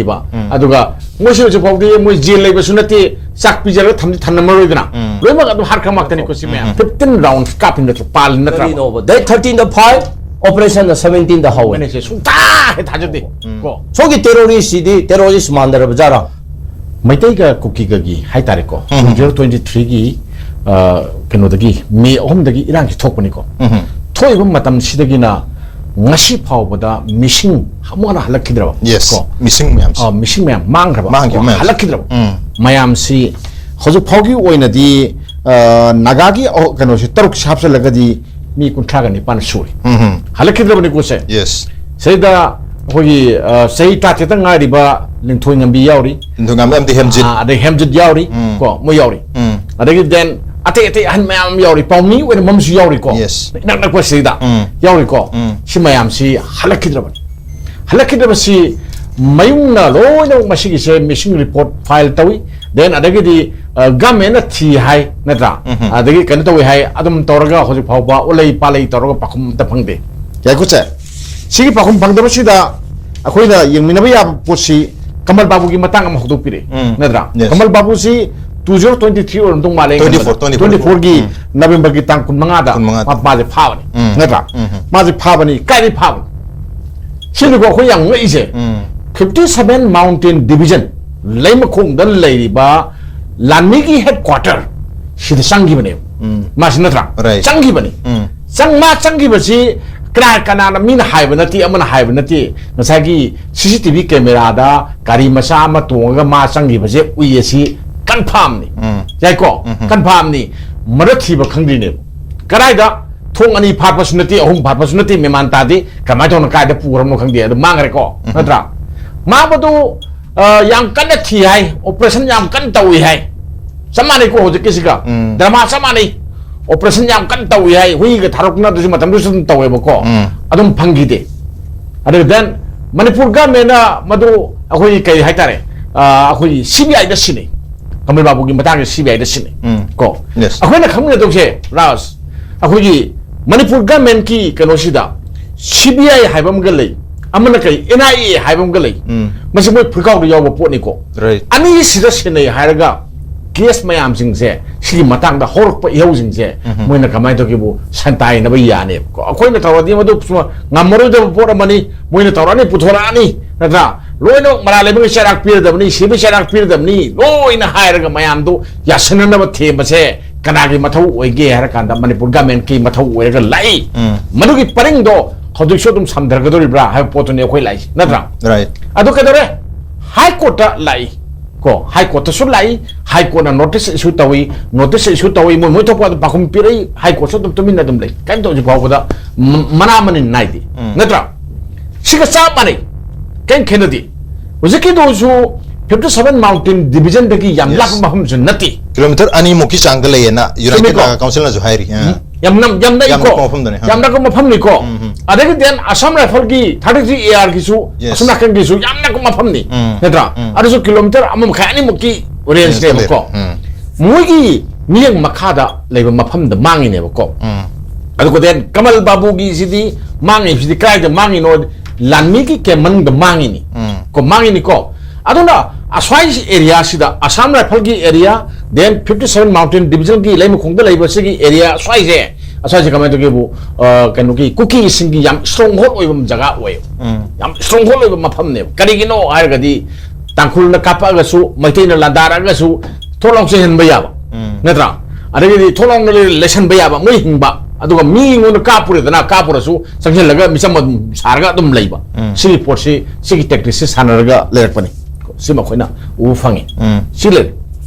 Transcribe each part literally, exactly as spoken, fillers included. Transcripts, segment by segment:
ꯏꯕ꯫ ꯑꯗꯨꯒ ꯃꯣꯏꯁꯤ ꯍꯧꯖꯤꯛ ꯐꯥꯎꯗꯤ ꯃꯣꯏ ꯖꯦꯜ ꯂꯩꯕꯁꯨ ꯅꯠꯇꯦ, ꯆꯥꯛ ꯄꯤꯖꯔꯒ ꯊꯝꯗꯤ ꯊꯝꯂꯝꯃꯔꯣꯏꯗꯅ꯫ ꯂꯣꯏꯅꯃꯛ ꯑꯗꯨꯝ ꯍꯥꯔꯠ ꯀꯝ ꯉꯥꯛꯇꯅꯤꯀꯣ ꯁꯤ ꯃꯌꯥꯝ꯫ ꯐꯤꯐꯇꯤꯟ ꯔꯥꯎꯟ ꯀꯥꯞꯄꯤ ꯅꯠꯇ꯭ꯔꯣ, ꯄꯥꯜꯂꯤ ꯅꯠꯇ꯭ꯔꯕ? ꯀꯔꯤꯅꯣꯕ? Date thirteen ꯗ ꯐꯥꯏꯜ, operation ꯅ seventeen ꯗ ꯍꯧꯋꯦ꯫ ꯃꯅꯦꯁꯦ ꯁꯨꯡꯊꯥ ꯍꯦꯛ ꯊꯥꯖꯗꯦ ꯀꯣ꯫ ꯁꯣꯝꯒꯤ terrorist ꯁꯤꯗꯤ terrorist ꯃꯥꯟꯗꯔꯕ ꯖꯥꯔꯣ? ꯃꯩꯇꯩꯒ ꯀꯨꯀꯤꯒꯒꯤ ꯍꯥꯏꯇꯥꯔꯦꯀꯣ, ꯇꯨ ꯖꯤꯔꯣ ꯇ꯭ꯋꯦꯟꯇꯤ ꯊ꯭ꯔꯤꯒꯤ ꯀꯩꯅꯣꯗꯒꯤ, ꯃꯦ ꯑꯍꯨꯝꯗꯒꯤ ꯏꯔꯥꯡꯁꯤ ꯊꯣꯛꯄꯅꯤꯀꯣ꯫ ꯊꯣꯛꯏꯕ ꯃꯇꯝꯁꯤꯗꯒꯤꯅ ꯉꯁꯤ ꯐꯥꯎꯕꯗ ꯃꯤꯁꯤꯡ ꯑꯃꯨꯛ ꯍꯟꯅ ꯍꯜꯂꯛꯈꯤꯗ꯭ꯔꯕ ꯌꯦꯁ꯫ ꯀꯣ꯫ ꯃꯤꯁꯤꯡ ꯃꯌꯥꯝꯁꯦ꯫ ꯑ, ꯃꯤꯁꯤꯡ ꯃꯌꯥꯝ ꯃꯥꯡꯈ꯭ꯔꯕ ꯃꯥꯡꯈꯤꯕ ꯀꯣ, ꯃꯌꯥꯝꯁꯦ꯫ ꯍꯜꯂꯛꯈꯤꯗ꯭ꯔꯕ ꯎꯝ꯫ ꯃꯌꯥꯝꯁꯤ ꯍꯧꯖꯤꯛ ꯐꯥꯎꯒꯤ ꯑꯣꯏꯅꯗꯤ, ꯑ, ꯅꯥꯒꯥꯒꯤ, ꯑ, ꯀꯩꯅꯣꯁꯤ ꯇꯔꯨꯛꯁꯤ ꯍꯥꯞꯆꯤꯜꯂꯒꯗꯤ ꯃꯤ ꯀꯨꯟꯊ꯭ꯔꯥꯒ ꯅꯤꯄꯥꯟ ꯁꯨꯔꯦ꯫ ꯎꯝ꯫ ꯍꯜꯂꯛꯈꯤꯗ꯭ꯔꯕꯅꯤꯀꯣ ꯁꯦ꯫ ꯌꯦꯁ꯫ ꯁꯤꯗ ꯑꯩꯈꯣꯏꯒꯤ, ꯑ, ꯆꯍꯤ ꯇꯔꯥꯇꯔꯦꯠꯇ ꯉꯥꯏꯔꯤꯕ ꯂꯤꯡꯊꯣꯏ ꯉꯝꯕꯤ ꯌꯥꯎꯔꯤ꯫ ꯅꯤꯡꯊꯧꯉꯥꯝꯕꯤ ꯑꯃꯗꯤ ꯍꯦꯝꯖꯤꯠ꯫ ꯑ, ꯑꯗꯩ ꯍꯦꯝꯖꯤꯠ ꯌꯥꯎꯔꯤ꯫ ꯎꯝ꯫ ꯀꯣ, ꯃꯣꯏ ꯌꯥꯎꯔꯤ꯫ ꯎꯝ꯫ ꯑꯗꯒꯤ then ꯑꯇꯩ ꯑꯇꯩ ꯑꯍꯟ ꯃꯌꯥꯝ ꯑꯃ ꯌꯥꯎꯔꯤ, ꯄꯥꯎꯃꯤ ꯑꯣꯏꯅ ꯃꯝꯁꯨ ꯌꯥꯎꯔꯤꯀꯣ꯫ Yes꯫ ꯏꯅꯛ ꯅꯛꯄ ꯁꯤꯗ ꯎꯝ꯫ ꯌꯥꯎꯔꯤꯀꯣ꯫ ꯎꯝ꯫ ꯁꯤ ꯃꯌꯥꯝꯁꯤ ꯍꯜꯂꯛꯈꯤꯗ꯭ꯔꯕꯅꯤ꯫ ꯍꯜꯂꯛꯈꯤꯗ꯭ꯔꯕꯁꯤ ꯃꯌꯨꯝꯅ ꯂꯣꯏꯅꯃꯛ ꯃꯁꯤꯒꯤꯁꯦ missing report file ꯇꯧꯏ꯫ Then ꯑꯗꯒꯤꯗꯤ, ꯑ, government ꯅ ꯊꯤ ꯍꯥꯏ, ꯅꯠꯇ꯭ꯔꯥ? ꯎꯝ꯫ ꯑꯗꯒꯤ ꯀꯩꯅꯣ ꯇꯧꯏ ꯍꯥꯏ, ꯑꯗꯨꯝ ꯇꯧꯔꯒ ꯍꯧꯖꯤꯛ ꯐꯥꯎꯕ ꯎꯂꯩ ꯄꯥꯂꯩ ꯇꯧꯔꯒ ꯄꯥꯎꯈꯨꯝ ꯑꯝꯇ ꯐꯪꯗꯦ꯫ ꯌꯥꯏꯀꯣ ꯁꯦ? ꯁꯤꯒꯤ ꯄꯥꯎꯈꯨꯝ ꯐꯪꯗꯕꯁꯤꯗ ꯑꯩꯈꯣꯏꯅ ꯌꯦꯡꯃꯤꯟꯅꯕ ꯌꯥꯕ ꯄꯣꯠꯁꯤ ꯀꯃꯜ ꯕꯥꯕꯨꯒꯤ ꯃꯇꯥꯡ ꯑꯃ ꯍꯧꯗꯣꯛꯄꯤꯔꯛꯑꯦ, ꯎꯝ꯫ ꯅꯠꯇ꯭ꯔꯥ? Yes꯫ ꯀꯃꯜ ꯕꯥꯕꯨꯁꯤ ꯇꯨ ꯖꯤꯔꯣ ꯇ꯭ꯋꯦꯟꯇꯤ ꯊ꯭ꯔꯤ ꯑꯣꯏꯔꯝꯗꯧ ꯃꯥꯜꯂꯦ꯫ Twenty four, twenty four꯫ Twenty four ꯒꯤ ꯎꯝ꯫ ꯅꯕꯦꯝꯕꯔꯒꯤ ꯇꯥꯡ ꯀꯨꯟ ꯃꯉꯥꯗ ꯀꯨꯟ ꯃꯉꯥꯗ꯫ ꯃꯥ-, ꯃꯥꯁꯦ ꯐꯥꯕꯅꯤ, ꯎꯝ꯫ ꯅꯠꯇ꯭ꯔꯥ? ꯎꯝ꯫ ꯃꯥꯁꯦ ꯐꯥꯕꯅꯤ꯫ ꯀꯥꯏꯗꯩ ꯐꯥꯕꯅꯤ? ꯁꯤꯅꯤꯀꯣ ꯑꯩꯈꯣꯏ ꯌꯥꯝ ꯉꯛꯏꯁꯦ꯫ ꯎꯝ꯫ Fifty seven Mountain Division ꯂꯩꯃꯈꯣꯡꯗ ꯂꯩꯔꯤꯕ ꯂꯥꯟꯃꯤꯒꯤ headquarter ꯁꯤꯗ ꯆꯪꯈꯤꯕꯅꯦꯕ꯫ ꯎꯝ꯫ ꯃꯥꯁꯤ ꯅꯠꯇ꯭ꯔꯥ? Right꯫ ꯆꯪꯈꯤꯕꯅꯤ꯫ ꯎꯝ꯫ ꯆꯪ-, ꯃꯥ ꯆꯪꯈꯤꯕꯁꯤ ꯀꯅꯥ, ꯀꯅꯥꯅ, ꯃꯤꯅ ꯍꯥꯏꯕ ꯅꯠꯇꯦ, ꯑꯃꯅ ꯍꯥꯏꯕ ꯅꯠꯇꯦ꯫ ꯉꯁꯥꯏꯒꯤ C C T V camera ꯗ ꯒꯥꯔꯤ ꯃꯆꯥ ꯑꯃ ꯇꯣꯡꯉꯒ ꯃꯥ ꯆꯪꯈꯤꯕꯁꯦ ꯎꯏ, ꯑꯁꯤ confirm ꯅꯤ꯫ ꯎꯝ꯫ ꯌꯥꯏꯀꯣ? ꯎꯝ꯫ Confirm ꯅꯤ꯫ ꯃꯔ ꯊꯤꯕ ꯈꯪꯗ꯭ꯔꯤꯅꯦꯕ꯫ ꯀꯗꯥꯏꯗ? ꯊꯣꯡ ꯑꯅꯤ ꯐꯥꯠꯄꯁꯨ ꯅꯠꯇꯦ, ꯑꯍꯨꯝ ꯐꯥꯠꯄꯁꯨ ꯅꯠꯇꯦ, ꯃꯦꯃꯥꯟ ꯇꯥꯗꯦ꯫ ꯀꯃꯥꯏꯅ ꯇꯧꯅ ꯀꯥꯏꯗ ꯄꯨꯈ꯭ꯔꯕꯅꯣ ꯈꯪꯗꯦ꯫ ꯑꯗꯨ ꯃꯥꯡꯈ꯭ꯔꯦꯀꯣ, ꯅꯠꯇ꯭ꯔꯥ? ꯃꯥꯡꯕꯗꯨ, ꯑ, ꯌꯥꯝ ꯀꯟꯅ ꯊꯤ ꯍꯥꯏ, operation ꯌꯥꯝ ꯀꯟꯅ ꯇꯧꯏ ꯍꯥꯏ꯫ ꯆꯞ ꯃꯥꯟꯅꯩꯀꯣ ꯍꯧꯖꯤꯛꯀꯤꯁꯤꯒ꯫ ꯎꯝ꯫ ꯗ꯭ꯔꯃꯥ ꯆꯞ ꯃꯥꯟꯅꯩ꯫ Operation ꯌꯥꯝ ꯀꯟꯅ ꯇꯧꯏ ꯍꯥꯏ꯫ ꯍꯨꯏꯒ ꯊꯥꯗꯣꯛꯅꯗꯣꯏꯁꯤ ꯃꯇꯝꯗꯨꯁꯨ ꯑꯗꯨꯝ ꯇꯧꯋꯦꯕꯀꯣ꯫ ꯎꯝ꯫ ꯑꯗꯨꯝ ꯐꯪꯈꯤꯗꯦ꯫ ꯑꯗꯨꯒ then ꯃꯅꯤꯄꯨꯔ government ꯅ ꯃꯗꯨ ꯑꯩꯈꯣꯏꯒꯤ ꯀꯩ ꯍꯥꯏꯇꯥꯔꯦ, ꯑ, ꯑꯩꯈꯣꯏꯒꯤ C B I ꯗ ꯁꯤꯟꯅꯩ꯫ ꯀꯃꯜ ꯕꯥꯕꯨꯒꯤ ꯃꯇꯥꯡꯁꯦ C B I ꯗ ꯁꯤꯟꯅꯩ꯫ ꯎꯝ꯫ ꯀꯣ꯫ Yes꯫ ꯑꯩꯈꯣꯏꯅ ꯈꯪꯃꯤꯟꯅꯗꯧꯁꯦ, ꯔꯥꯖ, ꯑꯩꯈꯣꯏꯒꯤ ꯃꯅꯤꯄꯨꯔ government ꯀꯤ ꯀꯩꯅꯣꯁꯤꯗ C B I ꯍꯥꯏꯕ ꯑꯃꯒ ꯂꯩ꯫ ꯑꯃꯅ ꯀꯩ, ꯑꯦꯟ ꯑꯥꯏ ꯑꯦ ꯍꯥꯏꯕ ꯑꯃꯒ ꯂꯩ꯫ ꯎꯝ꯫ ꯃꯁꯤ ꯃꯣꯏ ꯐꯨꯔꯤꯀꯥꯎꯗ ꯌꯥꯎꯕ ꯄꯣꯠꯅꯤꯀꯣ꯫ Right. ꯑꯅꯤꯁꯤꯗ ꯁꯤꯟꯅꯩ ꯍꯥꯏꯔꯒ ꯀꯦꯁ ꯃꯌꯥꯝꯁꯤꯡꯁꯦ, ꯁꯤꯒꯤ ꯃꯇꯥꯡꯗ ꯍꯧꯔꯛꯄ ꯏꯍꯧꯁꯤꯡꯁꯦ, ꯎꯝ꯫ ꯃꯣꯏꯅ ꯀꯃꯥꯏꯅ ꯇꯧꯒꯦꯕꯨ ꯁꯟꯇꯥꯏꯅꯕ ꯌꯥꯅꯦꯕꯀꯣ꯫ ꯑꯩꯈꯣꯏꯅ ꯇꯧꯔꯗꯤ ꯃꯗꯨ ꯉꯝꯃꯔꯣꯏꯗꯕ ꯄꯣꯠ ꯑꯃꯅꯤ꯫ ꯃꯣꯏꯅ ꯇꯧꯔꯛꯑꯅꯤ, ꯄꯨꯊꯣꯔꯛꯑꯅꯤ, ꯅꯠꯇ꯭ꯔꯥ? ꯂꯣꯏꯅꯃꯛ ꯃꯔꯥ ꯂꯩꯕꯒꯤ ꯆꯩꯔꯥꯛ ꯄꯤꯔꯗꯕꯅꯤ, ꯁꯤꯕꯒꯤ ꯆꯩꯔꯥꯛ ꯄꯤꯔꯗꯕꯅꯤ, ꯂꯣꯏꯅ ꯍꯥꯏꯔꯒ ꯃꯌꯥꯝꯗꯨ ꯌꯥꯁꯤꯟꯅꯅꯕ ꯊꯦꯝꯕꯁꯦ ꯀꯅꯥꯒꯤ ꯃꯊꯧ ꯑꯣꯏꯒꯦ ꯍꯥꯏꯔ ꯀꯥꯟꯗ ꯃꯅꯤꯄꯨꯔ ꯒꯃꯦꯟꯀꯤ ꯃꯊꯧ ꯑꯣꯏꯔꯒ ꯂꯥꯛꯏ꯫ ꯎꯝ꯫ ꯃꯗꯨꯒꯤ ꯄꯔꯤꯡꯗꯣ ꯍꯧꯖꯤꯛꯁꯨ ꯑꯗꯨꯝ ꯁꯝꯊꯔꯛꯀꯗꯧꯔꯤꯕ꯭ꯔꯥ ꯍꯥꯏꯕ ꯄꯣꯠꯇꯨꯅꯤ ꯑꯩꯈꯣꯏ ꯂꯥꯛꯏꯁꯦ, ꯅꯠꯇ꯭ꯔꯥ? Right. ꯑꯗꯨ ꯀꯩꯗꯧꯔꯦ? ꯍꯥꯏ ꯀꯣꯔꯠꯇ ꯂꯥꯛꯏ꯫ ꯀꯣ, ꯍꯥꯏ ꯀꯣꯔꯠꯇꯁꯨ ꯂꯥꯛꯏ, ꯍꯥꯏ ꯀꯣꯔꯠꯅ ꯅꯣꯇꯤꯁ ꯏꯁꯨ ꯇꯧꯏ, ꯅꯣꯇꯤꯁ ꯏꯁꯨ ꯇꯧꯏ, ꯃꯣꯏ, ꯃꯣꯏ ꯊꯣꯛꯄ ꯑꯗꯨꯝ ꯄꯥꯎꯈꯨꯝ ꯄꯤꯔꯛꯏ, ꯍꯥꯏ ꯀꯣꯔꯠꯁꯨ ꯑꯗꯨꯝ ꯇꯨꯃꯤꯟꯅ ꯑꯗꯨꯝ ꯂꯩ꯫ ꯀꯩꯝꯇ ꯍꯧꯖꯤꯛ ꯐꯥꯎꯕꯗ ꯃ-, ꯃꯅꯥ ꯃꯅꯤꯟ ꯅꯥꯏꯗꯦ꯫ ꯎꯝ꯫ ꯅꯠꯇ꯭ꯔꯥ? ꯁꯤꯒ ꯆꯞ ꯃꯥꯟꯅꯩ꯫ ꯀꯩꯝ ꯈꯦꯠꯅꯗꯦ꯫ ꯍꯧꯖꯤꯛꯀꯤꯗꯨꯁꯨ fifty seven mountain division ꯗꯒꯤ ꯌꯥꯝ Yes. ꯂꯥꯞꯄ ꯃꯐꯝꯁꯨ ꯅꯠꯇꯦ꯫ ꯀꯤꯂꯣꯃꯤꯇꯔ ꯑꯅꯤꯃꯨꯛꯀꯤ ꯆꯥꯡꯗ ꯂꯩꯌꯦꯅ United ꯆꯨꯝꯃꯤꯀꯣ? Naga Council ꯅꯁꯨ ꯍꯥꯏꯔꯤ꯫ ꯑꯥ꯫ ꯎꯝ꯫ ꯌꯥꯝ ꯅꯝ-, ꯌꯥꯝ ꯌꯥꯝ ꯅꯛꯏꯀꯣ? ꯅꯛꯄ ꯃꯐꯝꯗꯅꯦ꯫ ꯑꯥ꯫ ꯌꯥꯝ ꯅꯛꯄ ꯃꯐꯝꯅꯤꯀꯣ? ꯎꯝ, ꯎꯝ꯫ ꯑꯗꯒꯤ then Assam Rifle ꯒꯤ thirty three A R ꯒꯤꯁꯨ Yes. ꯑꯁꯣꯝ ꯅꯥꯀꯟꯒꯤꯁꯨ ꯌꯥꯝ ꯅꯛꯄ ꯃꯐꯝꯅꯤ꯫ ꯎꯝ, ꯅꯠꯇ꯭ꯔꯥ? ꯎꯝ꯫ ꯑꯗꯨꯁꯨ ꯀꯤꯂꯣꯃꯤꯇꯔ ꯑꯃ ꯃꯈꯥꯏ ꯑꯅꯤꯃꯨꯛꯀꯤ range ꯎꯝ, ꯅꯦꯕꯀꯣ꯫ ꯎꯝ꯫ ꯃꯣꯏꯒꯤ ꯃꯤꯠꯌꯦꯡ ꯃꯈꯥꯗ ꯂꯩꯕ ꯃꯐꯝꯗ ꯃꯥꯡꯉꯤꯅꯦꯕꯀꯣ꯫ ꯎꯝ꯫ ꯑꯗꯨꯒ then ꯀꯃꯜ ꯕꯥꯕꯨꯒꯤꯁꯤꯗꯤ ꯃꯥꯡꯉꯤꯁꯤꯗꯤ ꯀꯗꯥꯏꯗ ꯃꯥꯡꯉꯤꯅꯣ? ꯂꯥꯟꯃꯤꯒꯤ camp ꯃꯅꯨꯡꯗ ꯃꯥꯡꯉꯤꯅꯤ꯫ ꯎꯝ꯫ ꯀꯣ, ꯃꯥꯡꯉꯤꯅꯤꯀꯣ꯫ ꯑꯗꯨꯅ ꯑꯁ꯭ꯋꯥꯏ area ꯁꯤꯗ Assam Rifle ꯒꯤ area, then fifty seven mountain division ꯒꯤ ꯂꯩꯃꯈꯣꯡꯗ ꯂꯩꯕ ꯁꯤꯒꯤ area ꯁ꯭ꯋꯥꯏꯁꯦ, ꯑꯁ꯭ꯋꯥꯏꯁꯦ ꯀꯃꯥꯏꯅ ꯇꯧꯒꯦꯕꯨ, ꯑ, ꯀꯩꯅꯣꯒꯤ ꯀꯨꯀꯤꯁꯤꯡꯒꯤ ꯌꯥꯝ stronghold ꯑꯣꯏꯕ ꯖꯒꯥ ꯑꯣꯏꯌꯦꯕ꯫ ꯎꯝ꯫ ꯌꯥꯝ stronghold ꯑꯣꯏꯕ ꯃꯐꯝꯅꯦꯕ꯫ ꯀꯔꯤꯒꯤꯅꯣ ꯍꯥꯏꯔꯒꯗꯤ ꯇꯥꯡꯈꯨꯜꯅ ꯀꯥꯞꯄꯛꯑꯒꯁꯨ, ꯃꯩꯇꯩꯅ ꯂꯥꯟꯗꯥꯔꯛꯑꯒꯁꯨ ꯊꯣꯛ ꯂꯥꯎ ꯆꯦꯟꯍꯟꯕ ꯌꯥꯕ꯫ ꯎꯝ꯫ ꯅꯠꯇ꯭ꯔꯥ? ꯑꯗꯒꯤꯗꯤ ꯊꯣꯛ ꯂꯥꯎꯅ ꯂꯩꯁꯟꯕ ꯌꯥꯕ, ꯃꯣꯏ ꯍꯤꯡꯕ꯫ ꯑꯗꯨꯒ ꯃꯤꯉꯣꯟꯗ ꯀꯥꯞꯄꯨꯔꯦꯗꯅ, ꯀꯥꯞꯄꯨꯔꯁꯨ ꯆꯪꯁꯤꯜꯂꯒ ꯃꯤꯆꯝ ꯑꯗꯨꯝ ꯁꯥꯔꯒ ꯑꯗꯨꯝ ꯂꯩꯕ꯫ ꯎꯝ꯫ ꯁꯤꯒꯤ ꯄꯣꯠꯁꯤ, ꯁꯤꯒꯤ tactics ꯁꯤ ꯁꯥꯟꯅꯔꯒ ꯂꯩꯔꯛꯄꯅꯤ꯫ ꯁꯤꯃ ꯑꯩꯈꯣꯏꯅ ꯎꯕ ꯐꯪꯉꯤ꯫ ꯎꯝ꯫ ꯁꯤ ꯂꯩꯔꯦ꯫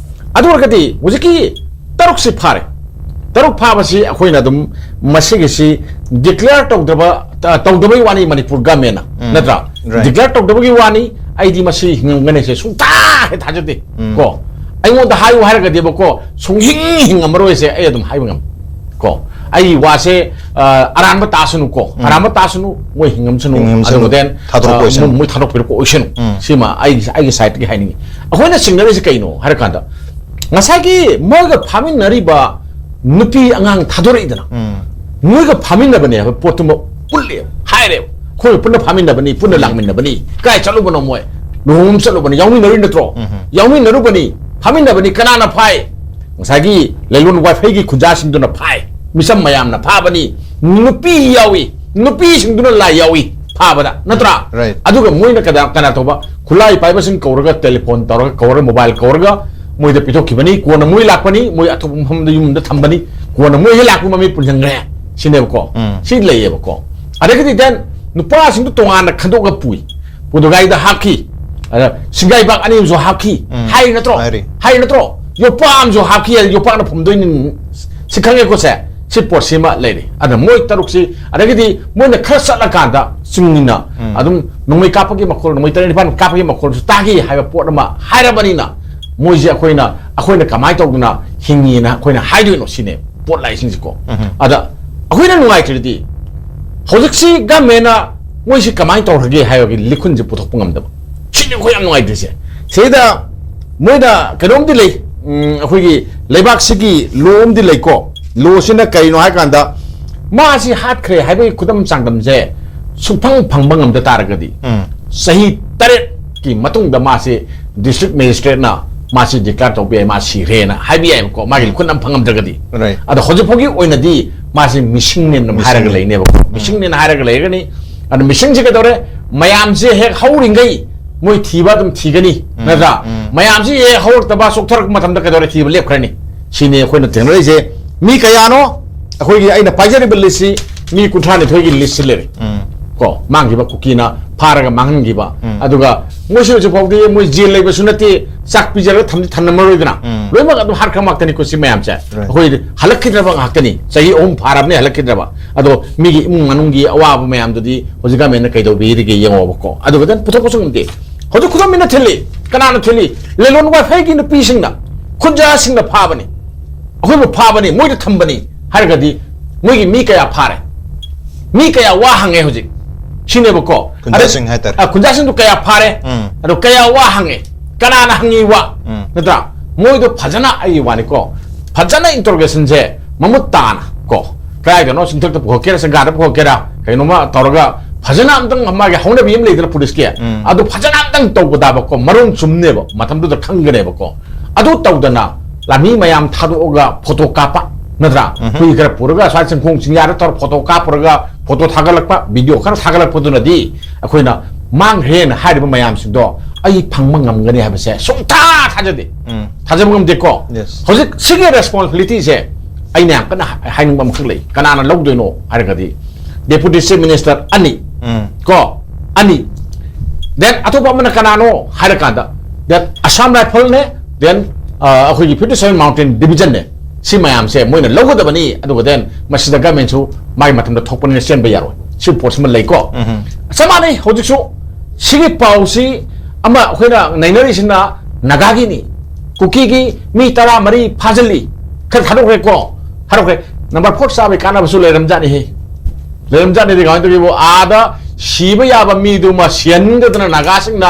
ꯑꯗꯨ ꯑꯣꯏꯔꯒꯗꯤ ꯍꯧꯖꯤꯛꯀꯤ ꯇꯔꯨꯛꯁꯤ ꯐꯥꯔꯦ꯫ ꯇꯔꯨꯛ ꯐꯥꯕꯁꯤ ꯑꯩꯈꯣꯏꯅ ꯑꯗꯨꯝ ꯃꯁꯤꯒꯤꯁꯤ declare ꯇꯧꯗꯕ, ꯇ-, ꯇꯧꯗꯕꯩ ꯋꯥꯅꯤ ꯃꯅꯤꯄꯨꯔ government ꯅ, ꯎꯝ꯫ ꯅꯠꯇ꯭ꯔꯥ? Right. Declare ꯇꯧꯗꯕꯒꯤ ꯋꯥꯅꯤ, ꯑꯩꯗꯤ ꯃꯁꯤ ꯍꯤꯡꯉꯝꯒꯅꯤꯁꯦ ꯁꯨꯡꯊꯥ ꯍꯦꯛ ꯊꯥꯖꯗꯦ꯫ ꯎꯝ꯫ ꯀꯣ, ꯑꯩꯉꯣꯟꯗ ꯍꯥꯏꯌꯨ ꯍꯥꯏꯔꯒꯗꯤꯕꯀꯣ, ꯁꯨꯡꯍꯤꯡ ꯍꯤꯡꯉꯝꯃꯔꯣꯏꯁꯦ ꯑꯩ ꯑꯗꯨꯝ ꯍꯥꯏꯕ ꯉꯝꯃꯤ꯫ ꯀꯣ, ꯑꯩ ꯋꯥꯁꯦ, ꯑ, ꯑꯔꯥꯟꯕ ꯇꯥꯁꯅꯨ ꯀꯣ, ꯎꯝ꯫ ꯑꯔꯥꯟꯕ ꯇꯥꯁꯅꯨ, ꯃꯣꯏ ꯍꯤꯡꯉꯝꯁꯅꯨ, ꯍꯤꯡꯉꯝꯁꯅꯨ꯫ ꯑꯗꯨꯒ then, ꯊꯥꯗꯣꯔꯛꯄ ꯑ, ꯑꯣꯏꯁꯅꯨ꯫ ꯃꯣꯏ, ꯃꯣꯏ ꯊꯥꯗꯣꯛꯄꯤꯔꯛꯄ ꯑꯣꯏꯁꯅꯨ꯫ ꯎꯝ꯫ ꯁꯤꯃ ꯑꯩꯒꯤ, ꯑꯩꯒꯤ side ꯇꯒꯤ ꯍꯥꯏꯅꯤꯡꯉꯤ꯫ ꯑꯩꯈꯣꯏꯅ ꯆꯤꯡꯅꯔꯤꯁꯦ ꯀꯩꯅꯣ ꯍꯥꯏꯔꯀꯥꯟꯗ, ꯉꯁꯥꯏꯒꯤ ꯃꯣꯏꯒ ꯐꯥꯃꯤꯟꯅꯔꯤꯕ ꯅꯨꯄꯤ ꯑꯉꯥꯡ ꯊꯥꯗꯣꯔꯛꯏꯗꯅ, ꯎꯝ꯫ ꯃꯣꯏꯒ ꯐꯥꯃꯤꯟꯅꯕꯅꯦ ꯍꯥꯏꯕ ꯄꯣꯠꯇꯨꯃ ꯎꯠꯂꯦꯕ, ꯍꯥꯏꯔꯦꯕ꯫ ꯑꯩꯈꯣꯏ ꯄꯨꯟꯅ ꯐꯥꯃꯤꯟꯅꯕꯅꯤ, ꯄꯨꯟꯅ ꯂꯥꯡꯃꯤꯟꯅꯕꯅꯤ꯫ ꯀꯥꯏ ꯆꯠꯂꯨꯕꯅꯣ ꯃꯣꯏ? ꯂꯨꯍꯣꯡꯕ ꯆꯠꯂꯨꯕꯅꯤ, ꯌꯥꯎꯃꯤꯟꯅꯔꯨꯏ ꯅꯠꯇ꯭ꯔꯣ? ꯎꯝ꯫ ꯌꯥꯎꯃꯤꯟꯅꯔꯨꯕꯅꯤ, ꯐꯥꯃꯤꯟꯅꯕꯅꯤ꯫ ꯀꯅꯥꯅ ꯐꯥꯏ? ꯉꯁꯥꯏꯒꯤ ꯂꯩꯂꯣꯟ ꯋꯥꯏꯐꯩꯒꯤ ꯈꯨꯟꯖꯥꯁꯤꯡꯗꯨꯅ ꯐꯥꯏ꯫ ꯃꯤꯆꯝ ꯃꯌꯥꯝꯅ ꯐꯥꯕꯅꯤ꯫ ꯅꯨꯄꯤ ꯌꯥꯎꯏ, ꯅꯨꯄꯤꯁꯤꯡꯗꯨꯅ ꯂꯥꯏ ꯌꯥꯎꯏ ꯐꯥꯕꯗ, ꯅꯠꯇ꯭ꯔꯥ? Right. ꯑꯗꯨꯒ ꯃꯣꯏꯅ ꯀꯅꯥ, ꯀꯅꯥ ꯇꯧꯕ? ꯈꯨꯠꯂꯥꯏ ꯄꯥꯏꯕꯁꯤꯡ ꯀꯧꯔꯒ, ꯇꯦꯂꯤꯐꯣꯟ ꯇꯧꯔꯒ, ꯀꯧꯔꯒ, ꯃꯣꯕꯥꯏꯜ ꯀꯧꯔꯒ ꯃꯣꯏꯗ ꯄꯤꯊꯣꯛꯈꯤꯕꯅꯤ꯫ ꯀꯣꯟꯅ ꯃꯣꯏ ꯂꯥꯛꯄꯅꯤ, ꯃꯣꯏ ꯑꯇꯣꯞꯄ ꯃꯐꯝꯗ ꯌꯨꯝꯗ ꯊꯝꯕꯅꯤ꯫ ꯀꯣꯟꯅ ꯃꯣꯏ ꯍꯦꯛ ꯂꯥꯛꯄ ꯃꯃꯤ ꯄꯨꯟꯁꯤꯟꯈ꯭ꯔꯦ ꯁꯤꯅꯦꯕꯀꯣ꯫ ꯎꯝ꯫ ꯁꯤ ꯂꯩꯌꯦꯕꯀꯣ꯫ ꯑꯗꯒꯤꯗꯤ then ꯅꯨꯄꯥꯁꯤꯡꯗꯨ ꯇꯣꯉꯥꯟꯅ ꯈꯟꯗꯣꯛꯑꯒ ꯄꯨꯏ꯫ ꯄꯨꯗꯣ ꯒꯥꯔꯤꯗ ꯍꯥꯞꯈꯤ꯫ ꯑꯗ ꯁꯤꯡꯒꯥꯏꯕꯥꯛ ꯑꯅꯤ ꯑꯃꯁꯨ ꯍꯥꯞꯈꯤ꯫ ꯎꯝ꯫ ꯍꯥꯏꯔꯤ ꯅꯠꯇ꯭ꯔꯣ? ꯍꯥꯏꯔꯤ꯫ ꯍꯥꯏꯔꯤ ꯅꯠꯇ꯭ꯔꯣ? ꯌꯣꯄꯥꯛ ꯑꯃꯁꯨ ꯍꯥꯞꯈꯤ꯫ ꯌꯣꯄꯥꯛꯅ ꯐꯨꯝꯗꯣꯏꯅꯤ꯫ ꯁꯤ ꯈꯪꯉꯦꯀꯣ ꯁꯦ? ꯁꯤ ꯄꯣꯠꯁꯤꯃ ꯂꯩꯔꯤ꯫ ꯑꯗ ꯃꯣꯏ ꯇꯔꯨꯛꯁꯤ, ꯑꯗꯒꯤꯗꯤ ꯃꯣꯏꯅ ꯈꯔ ꯆꯠꯂꯀꯥꯟꯗ ꯆꯤꯡꯅꯤꯅ ꯎꯝ꯫ ꯑꯗꯨꯝ ꯅꯣꯡꯃꯩ ꯀꯥꯞꯄꯒꯤ ꯃꯈꯣꯜ, ꯅꯣꯡꯃꯩ ꯇꯔꯦꯠ ꯅꯤꯄꯥꯟ ꯀꯥꯞꯄꯒꯤ ꯃꯈꯣꯜꯁꯨ ꯇꯥꯈꯤ ꯍꯥꯏꯕ ꯄꯣꯠ ꯑꯃ ꯍꯥꯏꯔꯕꯅꯤꯅ ꯃꯣꯏꯁꯦ ꯑꯩꯈꯣꯏꯅ, ꯑꯩꯈꯣꯏꯅ ꯀꯃꯥꯏꯅ ꯇꯧꯗꯅ ꯍꯤꯡꯉꯤꯅ ꯑꯩꯈꯣꯏꯅ ꯍꯥꯏꯗꯣꯏꯅꯣ ꯁꯤꯅꯦ ꯄꯣꯠ ꯂꯥꯛꯏꯁꯤꯡꯁꯤꯀꯣ꯫ ꯎꯝ꯫ ꯑꯗ ꯑꯩꯈꯣꯏꯅ ꯅꯨꯡꯉꯥꯏꯇ꯭ꯔꯗꯤ ꯍꯧꯖꯤꯛꯁꯤ ꯒꯃꯦꯟꯅ ꯃꯣꯏꯁꯤ ꯀꯃꯥꯏꯅ ꯇꯧꯔꯒꯦ ꯍꯥꯏꯕꯒꯤ ꯂꯤꯈꯨꯟꯁꯦ ꯄꯨꯊꯣꯛꯄ ꯉꯝꯗꯕ꯫ ꯁꯤꯅꯤ ꯑꯩꯈꯣꯏ ꯌꯥꯝ ꯅꯨꯡꯉꯥꯏꯇ꯭ꯔꯤꯁꯦ꯫ ꯁꯤꯗ ꯃꯣꯏꯅ ꯀꯩꯅꯣꯝꯗꯤ ꯂꯩ, ꯎꯝ, ꯑꯩꯈꯣꯏꯒꯤ ꯂꯩꯕꯥꯛꯁꯤꯒꯤ ꯂꯣ ꯑꯃꯗꯤ ꯂꯩꯀꯣ꯫ ꯂꯣꯁꯤꯅ ꯀꯩꯅꯣ ꯍꯥꯏ ꯀꯥꯟꯗ, ꯃꯥꯁꯤ ꯍꯥꯠꯈ꯭ꯔꯦ ꯍꯥꯏꯕꯒꯤ ꯈꯨꯗꯝ ꯆꯥꯡꯗꯝꯁꯦ ꯁꯨꯡꯐꯪ ꯐꯪꯕ ꯉꯝꯗ ꯇꯥꯔꯒꯗꯤ, ꯎꯝ꯫ ꯆꯍꯤ ꯇꯔꯦꯠꯀꯤ ꯃꯇꯨꯡꯗ ꯃꯥꯁꯤ district magistrateꯅ ꯃꯥꯁꯤ declare ꯇꯧꯕ ꯌꯥꯏ, ꯃꯥ ꯁꯤꯈ꯭ꯔꯦꯅ ꯍꯥꯏꯕ ꯌꯥꯏꯕꯀꯣ, ꯃꯥꯒꯤ ꯂꯤꯈꯨꯟ ꯑꯃ ꯐꯪꯉꯝꯗ꯭ꯔꯒꯗꯤ꯫ Right. ꯑꯗꯣ ꯍꯧꯖꯤꯛ ꯐꯥꯎꯒꯤ ꯑꯣꯏꯅꯗꯤ ꯃꯥꯁꯤ ꯃꯤꯁꯤꯡꯅꯦꯅ ꯑꯗꯨꯝ ꯍꯥꯏꯔꯒ ꯃꯤꯁꯤꯡꯅꯦ꯫ ꯂꯩꯅꯦꯕꯀꯣ꯫ ꯎꯝ꯫ ꯃꯤꯁꯤꯡꯅꯦꯅ ꯍꯥꯏꯔꯒ ꯂꯩꯔꯒꯅꯤ꯫ ꯑꯗꯣ ꯃꯤꯁꯤꯡꯁꯤ ꯀꯩꯗꯧꯔꯦ? ꯃꯌꯥꯝꯁꯦ ꯍꯦꯛ ꯍꯧꯔꯤꯉꯩ ꯃꯣꯏ ꯊꯤꯕ ꯑꯗꯨꯝ ꯊꯤꯒꯅꯤ, ꯎꯝ, ꯅꯠꯇ꯭ꯔꯥ? ꯎꯝ꯫ ꯃꯌꯥꯝꯁꯤ ꯍꯦꯛ ꯍꯧꯔꯛꯇꯕ, ꯆꯣꯛꯊꯔꯛꯄ ꯃꯇꯝꯗ ꯀꯩꯗꯧꯔꯦ? ꯊꯤꯕ ꯂꯦꯞꯈ꯭ꯔꯅꯤ꯫ ꯁꯤꯅꯤ ꯑꯩꯈꯣꯏꯅ ꯊꯦꯡꯅꯔꯤꯁꯦ꯫ ꯃꯤ ꯀꯌꯥꯅꯣ? ꯑꯩꯈꯣꯏꯒꯤ ꯑꯩꯅ ꯄꯥꯏꯖꯔꯤꯕ listꯁꯤ ꯃꯤ ꯀꯨꯟꯊ꯭ꯔꯥ ꯅꯤꯊꯣꯏꯒꯤ listꯁꯤ ꯂꯩꯔꯦ꯫ ꯎꯝ꯫ ꯀꯣ, ꯃꯥꯡꯈꯤꯕ, ꯀꯨꯀꯤꯅ ꯐꯥꯔꯒ ꯃꯥꯡꯍꯟꯈꯤꯕ꯫ ꯎꯝ꯫ ꯑꯗꯨꯒ ꯃꯣꯏꯁꯤ ꯍꯧꯖꯤꯛ ꯐꯥꯎꯗꯤ ꯃꯣꯏ ꯖꯦꯜ ꯂꯩꯕꯁꯨ ꯅꯠꯇꯦ, ꯆꯥꯛ ꯄꯤꯖꯔꯒ ꯊꯝꯗꯤ ꯊꯝꯂꯝꯃꯔꯣꯏꯗꯅ꯫ ꯎꯝ꯫ ꯂꯣꯏꯅꯃꯛ ꯑꯗꯨꯝ ꯍꯥꯠꯈ꯭ꯔ ꯉꯥꯛꯇꯅꯤꯀꯣ ꯁꯤ ꯃꯌꯥꯝꯁꯦ꯫ Right. ꯑꯩꯈꯣꯏ ꯍꯜꯂꯛꯈꯤꯗ꯭ꯔꯕ ꯉꯥꯛꯇꯅꯤ꯫ ꯆꯍꯤ ꯑꯍꯨꯝ ꯐꯥꯔꯕꯅꯤ ꯍꯜꯂꯛꯈꯤꯗ꯭ꯔꯕ꯫ ꯑꯗꯣ ꯃꯤꯒꯤ ꯏꯃꯨꯡ ꯃꯅꯨꯡꯒꯤ ꯑꯋꯥꯕ ꯃꯌꯥꯝꯗꯨꯗꯤ ꯍꯧꯖꯤꯛ ꯒꯃꯦꯟꯅ ꯀꯩꯗꯧꯕꯤꯔꯤꯒꯦ ꯌꯦꯡꯉꯣꯕꯀꯣ꯫ ꯑꯗꯨꯒ then ꯄꯨꯊꯣꯛꯄꯁꯨ ꯉꯝꯗꯦ꯫ ꯍꯧꯖꯤꯛ ꯈꯨꯗꯝ ꯑꯣꯏꯅ ꯊꯤꯜꯂꯤ꯫ ꯀꯅꯥꯅ ꯊꯤꯜꯂꯤ? ꯂꯦꯂꯣꯟ ꯋꯥꯏꯐꯩꯒꯤ ꯅꯨꯄꯤꯁꯤꯡꯅ, ꯈꯨꯟꯖꯥꯁꯤꯡꯅ ꯐꯥꯕꯅꯤ꯫ ꯑꯩꯈꯣꯏꯕꯨ ꯐꯥꯕꯅꯤ, ꯃꯣꯏꯗ ꯊꯝꯕꯅꯤ ꯍꯥꯏꯔꯒꯗꯤ ꯃꯣꯏꯒꯤ ꯃꯤ ꯀꯌꯥ ꯐꯥꯔꯦ? ꯃꯤ ꯀꯌꯥ ꯋꯥ ꯍꯪꯉꯦ ꯍꯧꯖꯤꯛ? ꯁꯤꯅꯦꯕꯀꯣ꯫ ꯈꯨꯟꯖꯥꯁꯤꯡ ꯑꯗ-, ꯍꯥꯏꯇꯥꯔꯦ꯫ ꯑ, ꯈꯨꯟꯖꯥꯁꯤꯡꯗꯨ ꯀꯌꯥ ꯐꯥꯔꯦ? ꯎꯝ꯫ ꯑꯗꯣ ꯀꯌꯥ ꯋꯥ ꯍꯪꯉꯦ? ꯀꯅꯥꯅ ꯍꯪꯉꯤ ꯋꯥ? ꯎꯝ꯫ ꯅꯠꯇ꯭ꯔꯥ? ꯃꯣꯏꯗꯣ ꯐꯖꯅ, ꯑꯩꯒꯤ ꯋꯥꯅꯤꯀꯣ, ꯐꯖꯅ interrogationꯁꯦ ꯃꯃꯨꯠ ꯇꯥꯅ ꯀꯣ, ꯀꯗꯥꯏꯗꯅꯣ ꯆꯤꯡꯊꯛꯇ ꯄꯨꯈꯠꯀꯦꯔꯥ, ꯁꯪꯒꯥꯗ ꯄꯨꯈꯠꯀꯦꯔꯥ, ꯀꯩꯅꯣꯝꯃ ꯇꯧꯔꯒ ꯐꯖꯅ ꯑꯝꯇꯪ ꯃꯥꯒꯤ ꯍꯧꯅꯕꯤ ꯑꯃ ꯂꯩꯗꯅ ꯄꯨꯂꯤꯁꯀꯤ, ꯎꯝ꯫ ꯑꯗꯨ ꯐꯖꯅ ꯑꯝꯇꯪ ꯇꯧꯕ ꯇꯥꯕꯀꯣ, ꯃꯔꯣꯟ ꯆꯨꯝꯅꯦꯕ, ꯃꯇꯝꯗꯨꯗ ꯈꯪꯒꯅꯦꯕꯀꯣ꯫ ꯑꯗꯨ ꯇꯧꯗꯅ ꯂꯥꯟꯃꯤ ꯃꯌꯥꯝ ꯊꯥꯗꯣꯛꯑꯒ ꯐꯣꯇꯣ ꯀꯥꯞꯄ, ꯅꯠꯇ꯭ꯔꯥ? ꯎꯝ꯫ ꯍꯨꯏ ꯈꯔ ꯄꯨꯔꯒ ꯁ꯭ꯋꯥꯏ ꯆꯤꯡꯈꯣꯡ ꯆꯤꯡꯌꯥꯗ ꯇꯧꯔ ꯐꯣꯇꯣ ꯀꯥꯞꯄꯨꯔꯒ, ꯐꯣꯇꯣ ꯊꯥꯒꯠꯂꯛꯄ, ꯚꯤꯗꯤꯑꯣ ꯈꯔ ꯊꯥꯒꯠꯂꯛꯄꯗꯨꯅꯗꯤ ꯑꯩꯈꯣꯏꯅ ꯃꯥꯡꯈ꯭ꯔꯦꯅ ꯍꯥꯏꯔꯤꯕ ꯃꯌꯥꯝꯁꯤꯡꯗꯣ ꯑꯩ ꯐꯪꯕ ꯉꯝꯒꯅꯤ ꯍꯥꯏꯕꯁꯦ ꯁꯨꯡꯊꯥ ꯊꯥꯖꯗꯦ꯫ ꯎꯝ꯫ ꯊꯥꯖꯕ ꯉꯝꯗꯦꯀꯣ꯫ Yes꯫ ꯍꯧꯖꯤꯛ ꯁꯤꯒꯤ ꯔꯦꯁꯄꯣꯟꯁꯤꯕꯤꯂꯤꯇꯤꯁꯦ ꯑꯩꯅ ꯌꯥꯝ ꯀꯟꯅ ꯍꯥꯏ-, ꯍꯥꯏꯅꯤꯡꯕ ꯑꯃꯈꯛ ꯂꯩ꯫ ꯀꯅꯥꯅ ꯂꯧꯗꯣꯏꯅꯣ ꯍꯥꯏꯔꯒꯗꯤ, ꯗꯦꯄꯨꯇꯤ ꯆꯤꯐ ꯃꯤꯅꯤꯁꯇꯔ ꯑꯅꯤ, ꯎꯝ꯫ ꯀꯣ, ꯑꯅꯤ, then ꯑꯇꯣꯞꯄ ꯑꯃꯅ ꯀꯅꯥꯅꯣ ꯍꯥꯏꯔꯀꯥꯟꯗ, then Assam Rifle ꯅꯦ, then, ꯑ, ꯑꯩꯈꯣꯏꯒꯤ fifty seven Mountain Division ꯅꯦ꯫ ꯁꯤ ꯃꯌꯥꯝꯁꯦ ꯃꯣꯏꯅ ꯂꯧꯒꯗꯕꯅꯤ, ꯑꯗꯨꯒ then ꯃꯁꯤꯗ ꯒꯃꯦꯟꯁꯨ ꯃꯥꯒꯤ ꯃꯇꯝꯗ ꯊꯣꯛꯄꯅꯤꯅ ꯆꯦꯟꯕ ꯌꯥꯔꯣꯏ꯫ ꯁꯤ ꯄꯣꯠꯁꯤꯃ ꯂꯩꯀꯣ꯫ ꯎꯝ꯫ ꯆꯞ ꯃꯥꯟꯅꯩ꯫ ꯍꯧꯖꯤꯛꯁꯨ ꯁꯤꯒꯤ ꯄꯥꯎꯁꯤ ꯑꯃ ꯑꯩꯈꯣꯏꯅ ꯅꯩꯅꯔꯤꯁꯤꯅ ꯅꯥꯒꯥꯒꯤꯅꯤ, ꯀꯨꯀꯤꯒꯤ ꯃꯤ ꯇꯔꯥꯃꯔꯤ ꯐꯥꯖꯤꯜꯂꯤ, ꯈꯔ ꯊꯥꯗꯣꯛꯈ꯭ꯔꯦꯀꯣ, ꯊꯥꯗꯣꯛꯈ꯭ꯔꯦ꯫ ꯅꯝꯕꯔ ꯐꯣꯔ ꯆꯥꯕꯩ ꯀꯥꯟꯅꯕꯁꯨ ꯂꯩꯔꯝꯖꯥꯠꯅꯤꯍꯦ, ꯂꯩꯔꯝꯖꯥꯠꯅꯤꯗꯤ꯫ ꯀꯃꯥꯏꯅ ꯇꯧꯒꯦꯕꯨ, ꯑꯥꯗ ꯁꯤꯕ ꯌꯥꯕ ꯃꯤꯗꯨꯃ ꯁꯤꯍꯟꯗꯗꯅ ꯅꯥꯒꯥꯁꯤꯡꯅ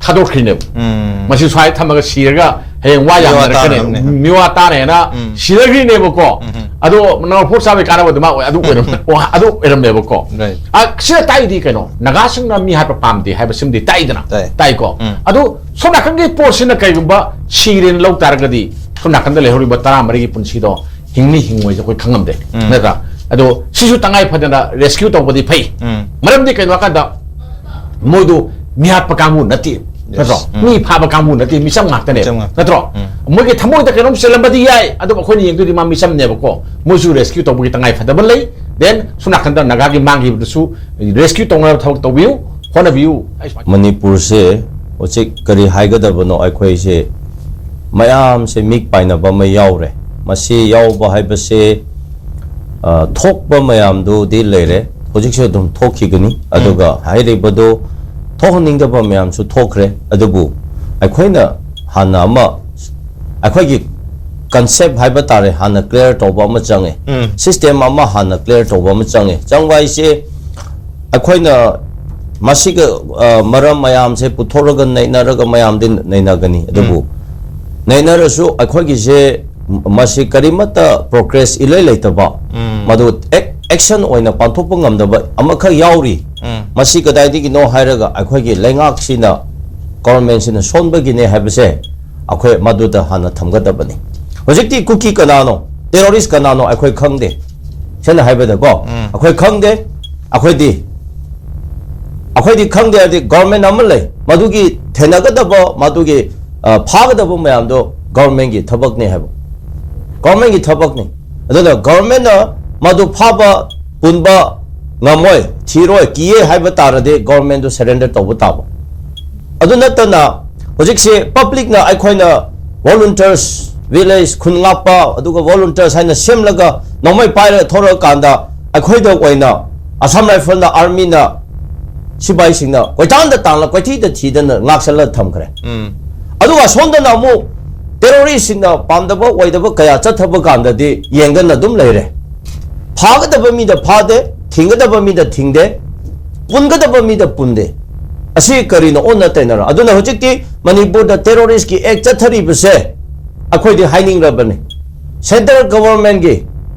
ꯊꯥꯗꯣꯛꯈ꯭ꯔꯤꯅꯦꯕ꯫ ꯎꯝ꯫ ꯃꯁꯤ ꯁ꯭ꯋꯥꯏ ꯊꯝꯃꯒ ꯁꯤꯔꯒ ꯍꯌꯦꯡ ꯋꯥ ꯃꯤꯋꯥ ꯌꯥꯝꯅꯔꯛꯀꯅꯤ, ꯇꯥꯅꯕꯅꯦ꯫ ꯃꯤꯋꯥ ꯇꯥꯅꯦꯅ ꯎꯝ꯫ ꯁꯤꯗꯈ꯭ꯔꯤꯅꯦꯕꯀꯣ꯫ ꯎꯝ꯫ ꯑꯗꯣ ꯅꯝꯕꯔ ꯐꯣꯔ ꯆꯥꯕꯩ ꯀꯥꯟꯅꯕꯗꯨ ꯃꯥ ꯑꯣꯏ-, ꯑꯗꯨ ꯑꯣꯏꯔꯝ-, ꯑꯗꯨ ꯑꯣꯏꯔꯝꯃꯦꯕꯀꯣ꯫ Right꯫ ꯑ, ꯁꯤꯗ ꯇꯥꯛꯏꯗꯤ ꯀꯩꯅꯣ? ꯅꯥꯒꯥꯁꯤꯡꯅ ꯃꯤ ꯍꯥꯠꯄ ꯄꯥꯝꯗꯦ ꯍꯥꯏꯕꯁꯤꯃꯗꯤ ꯇꯥꯛꯏꯗꯅ꯫ ꯇꯥꯏ꯫ ꯇꯥꯏꯀꯣ꯫ ꯎꯝ꯫ ꯑꯗꯨ ꯁꯣꯝ ꯅꯥꯀꯟꯒꯤ ꯄꯣꯠꯁꯤꯅ ꯀꯩꯒꯨꯝꯕ ꯁꯤꯔꯦꯅ ꯂꯧ ꯇꯥꯔꯒꯗꯤ, ꯁꯣꯝ ꯅꯥꯀꯟꯗ ꯂꯩꯍꯧꯔꯤꯕ ꯇꯔꯥꯃꯔꯤꯒꯤ ꯄꯨꯟꯁꯤꯗꯣ ꯍꯤꯡꯅꯤ ꯍꯤꯡꯉꯣꯏꯁꯦ ꯑꯩꯈꯣꯏ ꯈꯪꯉꯝꯗꯦ, ꯎꯝ꯫ ꯅꯠꯇ꯭ꯔꯥ? ꯑꯗꯣ ꯁꯤꯁꯨ ꯇꯉꯥꯏ ꯐꯗꯅ ꯔꯦꯁꯀ꯭ꯌꯨ ꯇꯧꯕꯗꯤ ꯐꯩ꯫ ꯎꯝ꯫ ꯃꯔꯝꯗꯤ ꯀꯩꯅꯣ ꯍꯥꯏꯀꯥꯟꯗ, ꯃꯣꯏꯗꯨ ꯃꯤꯍꯥꯠꯄ ꯀꯥꯡꯕꯨ ꯅꯠꯇꯦ, Yes. ꯅꯠꯇ꯭ꯔꯣ? ꯎꯝ꯫ ꯃꯤ ꯐꯥꯕ ꯀꯥꯡꯕꯨ ꯅꯠꯇꯦ, ꯃꯤꯆꯝ ꯉꯥꯛꯇꯅꯦ, ꯃꯤꯆꯝ ꯉꯥꯛꯇ꯫ ꯅꯠꯇ꯭ꯔꯣ? ꯎꯝ꯫ ꯃꯣꯏꯒꯤ ꯊꯃꯣꯏꯗ ꯀꯩꯅꯣꯝ ꯆꯦꯜꯂꯝꯕꯗꯤ ꯌꯥꯏ, ꯑꯗꯨꯕꯨ ꯑꯩꯈꯣꯏꯅ ꯌꯦꯡꯗꯣꯏꯗꯤ ꯃꯥ ꯃꯤꯆꯝꯅꯦꯕꯀꯣ꯫ ꯃꯣꯏꯁꯨ ꯔꯦꯁꯀ꯭ꯌꯨ ꯇꯧꯕꯒꯤ ꯇꯉꯥꯏ ꯐꯗꯕ ꯂꯩ꯫ Then ꯁꯣꯝ ꯅꯥꯀꯟꯗ ꯅꯥꯒꯥꯒꯤ ꯃꯥꯡꯈꯤꯕꯗꯨꯁꯨ ꯔꯦꯁꯀ꯭ꯌꯨ ꯇꯧꯅꯕ ꯊꯕꯛ ꯇꯧꯕꯤꯌꯨ, ꯍꯣꯠꯅꯕꯤꯌꯨ꯫ ꯑꯩ ꯁꯨꯃꯥꯏꯅ ꯃꯅꯤꯄꯨꯔꯁꯦ ꯍꯧꯖꯤꯛ ꯀꯔꯤ ꯍꯥꯏꯒꯗꯕꯅꯣ, ꯑꯩꯈꯣꯏꯁꯦ ꯃꯌꯥꯝꯁꯦ ꯃꯤꯠ ꯄꯥꯏꯅꯕ ꯑꯃ ꯌꯥꯎꯔꯦ꯫ ꯃꯁꯤ ꯌꯥꯎꯕ ꯍꯥꯏꯕꯁꯦ, ꯑ, ꯊꯣꯛꯄ ꯃꯌꯥꯝꯗꯨꯗꯤ ꯂꯩꯔꯦ, ꯍꯧꯖꯤꯛꯁꯨ ꯑꯗꯨꯝ ꯊꯣꯛꯈꯤꯒꯅꯤ꯫ ꯎꯝ꯫ ꯑꯗꯨꯒ ꯍꯥꯏꯔꯤꯕꯗꯣ ꯊꯣꯛꯍꯟꯅꯤꯡꯗꯕ ꯃꯌꯥꯝꯁꯨ ꯊꯣꯛꯈ꯭ꯔꯦ꯫ ꯑꯗꯨꯕꯨ ꯑꯩꯈꯣꯏꯅ ꯍꯥꯟꯅ ꯑꯃ, ꯑꯩꯈꯣꯏꯒꯤ ꯀꯟꯁꯦꯞ ꯍꯥꯏꯕ ꯇꯥꯔꯦ, ꯍꯥꯟꯅ ꯀ꯭ꯂꯤꯌꯥꯔ ꯇꯧꯕ ꯑꯃ ꯆꯪꯉꯦ꯫ ꯎꯝ꯫ ꯁꯤꯁꯇꯦꯝ ꯑꯃ ꯍꯥꯟꯅ ꯀ꯭ꯂꯤꯌꯥꯔ ꯇꯧꯕ ꯑꯃ ꯆꯪꯉꯦ꯫ ꯆꯪꯕ ꯍꯥꯏꯁꯦ, ꯑꯩꯈꯣꯏꯅ ꯃꯁꯤꯒ, ꯑ, ꯃꯔꯝ ꯃꯌꯥꯝꯁꯦ ꯄꯨꯊꯣꯛꯂꯒ ꯅꯩꯅꯔꯒ ꯃꯌꯥꯝꯗꯤ ꯅꯩꯅꯒꯅꯤ꯫ ꯑꯗꯨꯕꯨ ꯎꯝ꯫ ꯅꯩꯅꯔꯁꯨ ꯑꯩꯈꯣꯏꯒꯤꯁꯦ ꯃꯁꯤ ꯀꯔꯤꯃꯠꯇ ꯄ꯭ꯔꯣꯒ꯭ꯔꯦꯁ ꯏꯂꯩ ꯂꯩꯇꯕ, ꯎꯝ꯫ ꯃꯗꯨ ꯑꯦꯛ-, ꯑꯦꯛꯁꯟ ꯑꯣꯏꯅ ꯄꯥꯡꯊꯣꯛꯄ ꯉꯝꯗꯕ ꯑꯃꯈꯛ ꯌꯥꯎꯔꯤ꯫ ꯎꯝ꯫ ꯃꯁꯤ ꯀꯗꯥꯏꯗꯒꯤꯅꯣ ꯍꯥꯏꯔꯒ ꯑꯩꯈꯣꯏꯒꯤ ꯂꯩꯉꯥꯛꯁꯤꯅ, ꯒꯣꯚꯔꯟꯃꯦꯟꯠꯁꯤꯅ ꯁꯣꯟꯕꯒꯤꯅꯦ ꯍꯥꯏꯕꯁꯦ ꯑꯩꯈꯣꯏ ꯃꯗꯨꯗ ꯍꯥꯟꯅ ꯊꯝꯒꯗꯕꯅꯤ꯫ ꯍꯧꯖꯤꯛꯇꯤ ꯀꯨꯀꯤ ꯀꯅꯥꯅꯣ, ꯇꯦꯔꯣꯔꯤꯁ ꯀꯅꯥꯅꯣ ꯑꯩꯈꯣꯏ ꯈꯪꯗꯦ꯫ ꯁꯦꯡꯅ ꯍꯥꯏꯕꯗꯀꯣ, ꯎꯝ꯫ ꯑꯩꯈꯣꯏ ꯈꯪꯗꯦ꯫ ꯑꯩꯈꯣꯏꯗꯤ, ꯑꯩꯈꯣꯏꯗꯤ ꯈꯪꯗꯦ ꯍꯥꯏꯗꯤ ꯒꯣꯚꯔꯟꯃꯦꯟꯠ ꯑꯃ ꯂꯩ, ꯃꯗꯨꯒꯤ ꯊꯦꯡꯅꯒꯗꯕ, ꯃꯗꯨꯒꯤ, ꯑ, ꯐꯥꯒꯗꯕ ꯃꯌꯥꯝꯗꯣ ꯒꯣꯚꯔꯟꯃꯦꯟꯠꯀꯤ ꯊꯕꯛꯅꯤ ꯍꯥꯏꯕ꯫ ꯒꯣꯚꯔꯟꯃꯦꯟꯠꯀꯤ ꯊꯕꯛꯅꯤ꯫ ꯑꯗꯨꯅ ꯒꯣꯚꯔꯟꯃꯦꯟꯠꯅ ꯃꯗꯨ ꯐꯥꯕ ꯄꯨꯟꯕ ꯉꯝꯃꯣꯏ, ꯊꯤꯔꯣꯏ, ꯀꯤꯌꯦ ꯍꯥꯏꯕ ꯇꯥꯔꯗꯤ ꯒꯣꯚꯔꯟꯃꯦꯟꯠꯇꯨ ꯁꯔꯦꯟꯗꯔ ꯇꯧꯕ ꯇꯥꯕ꯫ ꯑꯗꯨ ꯅꯠꯇꯅ ꯍꯧꯖꯤꯛꯁꯦ ꯄꯕ꯭ꯂꯤꯛꯅ ꯑꯩꯈꯣꯏꯅ ꯚꯣꯂꯨꯟꯇꯤꯌꯔꯁ, ꯚꯤꯂꯦꯖ, ꯈꯨꯟ ꯉꯥꯛꯄ, ꯑꯗꯨꯒ ꯚꯣꯂꯨꯟꯇꯤꯌꯔꯁ ꯍꯥꯏꯅ ꯁꯦꯝꯂꯒ ꯅꯣꯡꯃꯩ ꯄꯥꯏꯔꯒ ꯊꯣꯔꯛꯑꯀꯥꯟꯗ ꯑꯩꯈꯣꯏꯗ ꯑꯣꯏꯅ ꯑꯁꯥꯝ ꯔꯥꯏꯐꯜꯅ, ꯑꯥꯔꯃꯤꯅ, ꯁꯤꯕꯥꯏꯁꯤꯡꯅ ꯀꯣꯏꯇꯥꯟꯗ ꯇꯥꯟꯂ, ꯀꯣꯏꯊꯤꯗ ꯊꯤꯗꯅ ꯉꯥꯛꯁꯜꯂ ꯊꯝꯈ꯭ꯔꯦ꯫ ꯎꯝ꯫ ꯑꯗꯨꯒ ꯑꯁꯣꯝꯗꯅ ꯑꯃꯨꯛ ꯇꯦꯔꯣꯔꯤꯁꯁꯤꯡꯅ ꯄꯥꯝꯗꯕ ꯑꯣꯏꯗꯕ ꯀꯌꯥ ꯆꯠꯊꯕ ꯀꯥꯟꯗꯗꯤ ꯌꯦꯡꯗꯅ ꯑꯗꯨꯝ ꯂꯩꯔꯦ꯫ ꯐꯥꯒꯗꯕ ꯃꯤꯗ ꯐꯥꯗꯦ, ꯊꯤꯡꯒꯗꯕ ꯃꯤꯗ ꯊꯤꯡꯗꯦ, ꯄꯨꯟꯒꯗꯕ ꯃꯤꯗ ꯄꯨꯟꯗꯦ꯫ ꯑꯁꯤ ꯀꯔꯤꯅꯣ ꯑꯣꯟꯅ ꯇꯩꯅꯔ? ꯑꯗꯨꯅ ꯍꯧꯖꯤꯛꯇꯤ ꯃꯅꯤꯄꯨꯔꯗ ꯇꯦꯔꯣꯔꯤꯁꯀꯤ ꯑꯦꯛ ꯆꯠꯊꯔꯤꯕꯁꯦ ꯑꯩꯈꯣꯏꯗꯤ ꯍꯥꯏꯅꯤꯡꯔꯕꯅꯤ꯫ ꯁꯦꯟꯇ꯭ꯔꯦꯜ ꯒꯣꯚꯔꯟꯃꯦꯟꯠꯀꯤ,